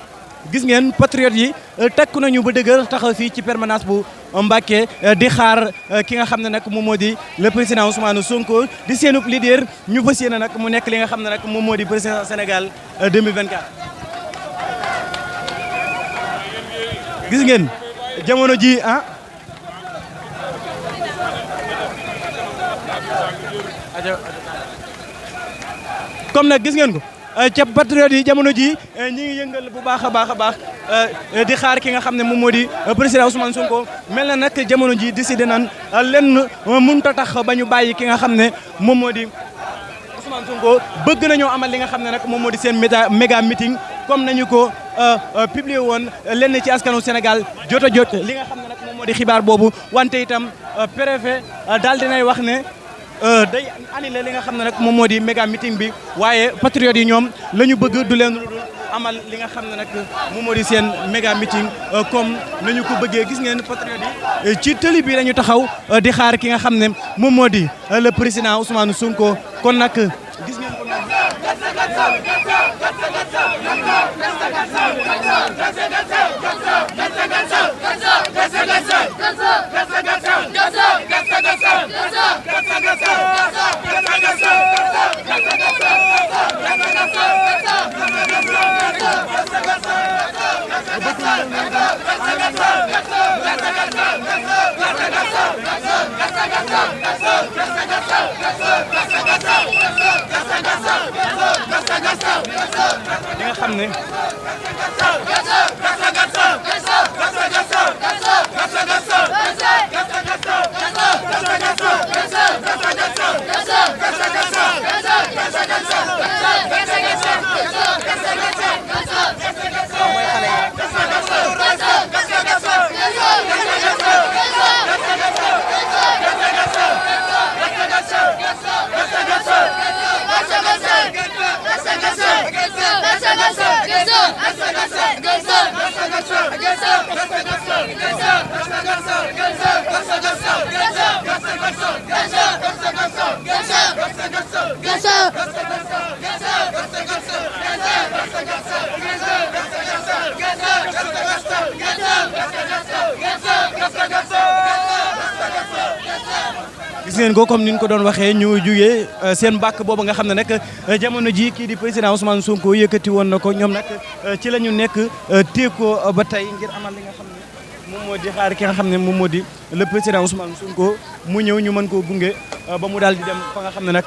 gis ngeen patriotes yi takku nañu ba dëgër taxaw fii ci permanence bu Mbacké di xaar ki nga xam ne nag moom moo di le président Ousmane Sonko di seenub leader ñu fas yéene nag mu nekk li nga xam ne nag moom moo di président Sénégal 2024. gis ngeen jamono ji comme nag gis ngeen ko. ca patriote yi jamono ji ñi ngi yëngal bu baax a baax di xaar ki nga xam ne moom moo di président Ousmane Sonko mel na nag jamono ji décidé nan lenn mënut a tax ba ñu bàyyi ki nga xam ne moom moo di Ousmane Sonko bëgg nañoo amal li nga xam ne nag moom moo di seen méga meeting comme nañu ko publié woon lenn ci askanu Sénégal jot a jot li nga xam ne nag moom moo di xibaar boobu wante itam préfet daal dinay wax ne day annulé li nga xam ne nag moom moo di méga meeting bi waaye patriotes yi ñoom la ñu bëgg du leen dul amal li nga xam ne nag moom moo di seen méga meeting comme nañu ko bëggee gis ngeen patriotes yi ci tëli bi lañu taxaw di xaar ki nga xam ne moom moo di le président Ousmane Sonko kon nag gis ngeen ko li nga xam ne gis ngeen ko comme ni ñu ko doon waxee ñu jugee seen mbàkk boobu nga xam ne nag jamono ji kii di président Ousmane Sonko yëkkati woon na ko ñoom nag ci la ñu nekk téye ko ba tey ngir amal li nga xam ne moom moo di xaar ki nga xam ne moom moo di le président Ousmane Sonko mu ñëw ñu mën koo gunge ba mu daal di dem fa nga xam ne nag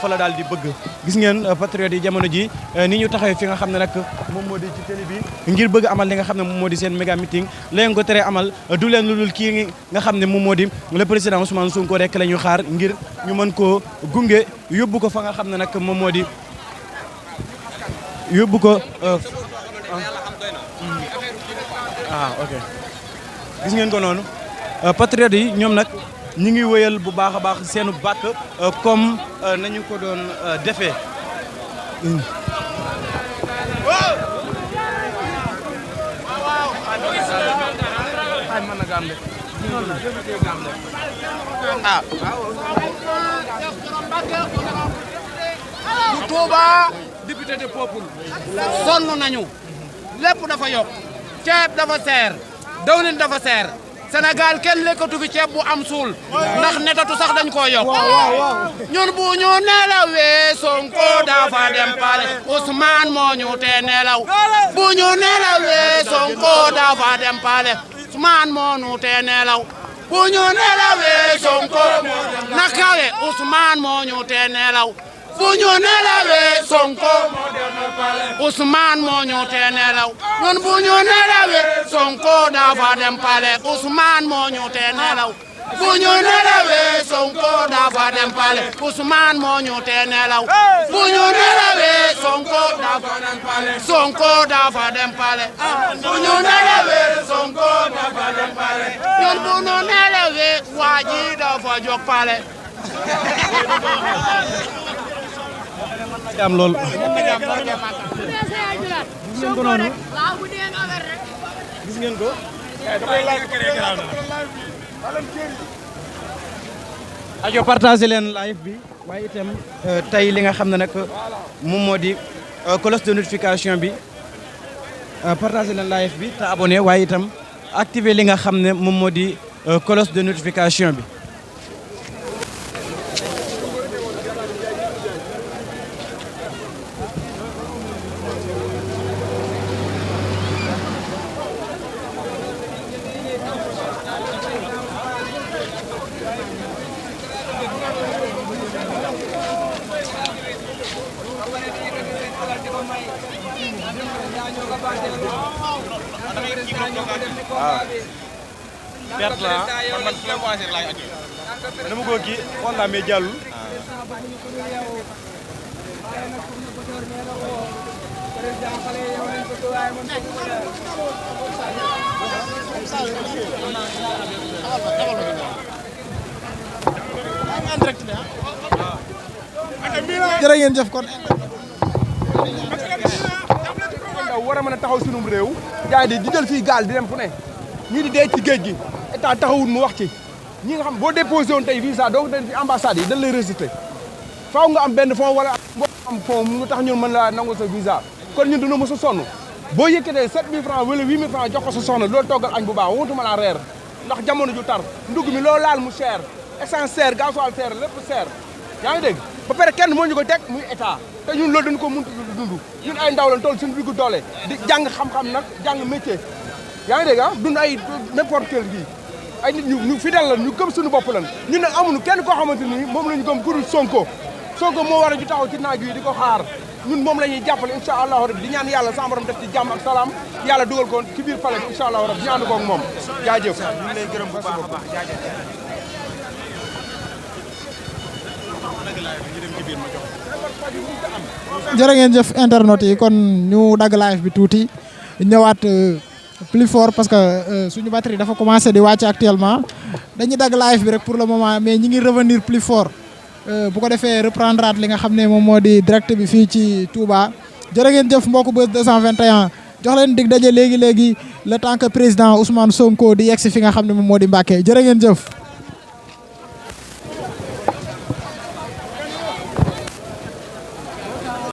fa la daal di bëgg gis ngeen patriotes yi jamono ji ni ñu taxawee fi nga xam ne nag moom moo di ci télé bi ngir bëgg amal li nga xam ne moom moo di seen méga meeting leen ko tere amal du leen lu dul kii nga xam ne moom moo di le président Ousmane Sonko rek la ñu xaar ngir ñu mën koo gunge yóbbu ko fa nga xam ne nag moom moo di yóbbu ko ok gis ngeen ko noonu patriotes yi ñoom nag ñi ngi wëyal bu baax a baax seenu bàkk comme nañu ko doon defee bu Touba député de peuple sonn nañu lépp dafa yokk ceeb dafa seer dawlin dafa seer Sénégal kenn lekkatu fi ceeb bu am suul ndax netatu sax dañ koo yokk ñun bu ñu nelawee Sonko dafa dem pale Ousmane moo ñu tee nelaw bu ñu nelawee Sonko dafa dem pale Ousmane moo ñu tee nelaw bu ñu nelawee Sonko nakawe Ousmane moo ñu tee nelaw bu ñu nelawee Sonko Ousmane moo ñu tee nelaw ñun bu ñu nelawee Sonko dafa dem pale Ousmane moo ñu tee nelaw bu ñu nelawee Sonko dafa dem pale Ousmane moo ñu tee nelaw bu ñu nelawee Sonko dafa dem pale Sonko dafa dem pale bu ñu nelawee Sonko dafa dem pale ñun bu ñu nelawee waa ji dafa jóg pale am loolu gis ngeen ko noonu gis ngeen ko ajo partagé leen live bi waaye itam tey li nga xam ne nag moom moo di cloche de notification bi partagé leen live bi te abonné waaye itam activé li nga xam ne moom moo di cloche de notification bi perte la man fi ma commencé laay aju dama ko kii xool naa mais jàllul jërë ngeen jëf kon. ndaw war a mën a taxaw sunum réew yaa ngi di jël fii gaal di dem fu ne ñii di dee ci géej gi état taxawul mu wax ci ñi nga xam boo déposé woon tey visa donc dañ fi ambassade yi dañ lay rejeté faaw nga am benn fond wala am fond mu tax ñun mën laa nangu sa visa kon ñun dina mos a sonn boo yëkkatee 7000 francs wala 8000 francs jox ko sa soxna loolu toggal añ bu baax wutuma laa reer ndax jamono ju tar ndugg mi loolu laal mu cher essence cher gasoil cher lépp cher yaa ngi dégg ba pare kenn moo ñu ko teg muy état te ñun loolu dañu ko mënut a dund ñun ay ndaw lañ toll suñu diggu doole di jàng xam-xam nag jàng métier yaa ngi dégg ah dund ay n'importe quel gi ay nit ñu fidèle la ñu gëm suñu bopp lan ñun nag amuñu kenn koo xamante ni moom la ñu gëm ku dul Sonko moo war a ju taxaw ci naaj wi di ko xaar ñun moom la ñuy jàppale incha allahu rabbi di ñaan yàlla sama borom def ci jàmm ak salaam yàlla dugal ko ci biir palais bi incha allahu rabbi ñu ànd ko ak moom jaajëf ñu ngi lay gërëm bu baax a baax jaajëf jërë ngeen jëf internet yi kon ñu dagg live bi tuuti ñëwaat plus fort parce que suñu batterie dafa commencé di wàcc actuellement dañuy dagg live bi rek pour le moment mais ñi ngi revenir plus fort bu ko defee reprendre li nga xam ne moom moo di direct bi fii ci Touba jërë ngeen jëf mbokku Buzz 221 jox leen dig daje léegi le temps que président Ousmane Sonko di yegg si fi nga xam ne moom moo di Mbacké jërë ngeen jëf.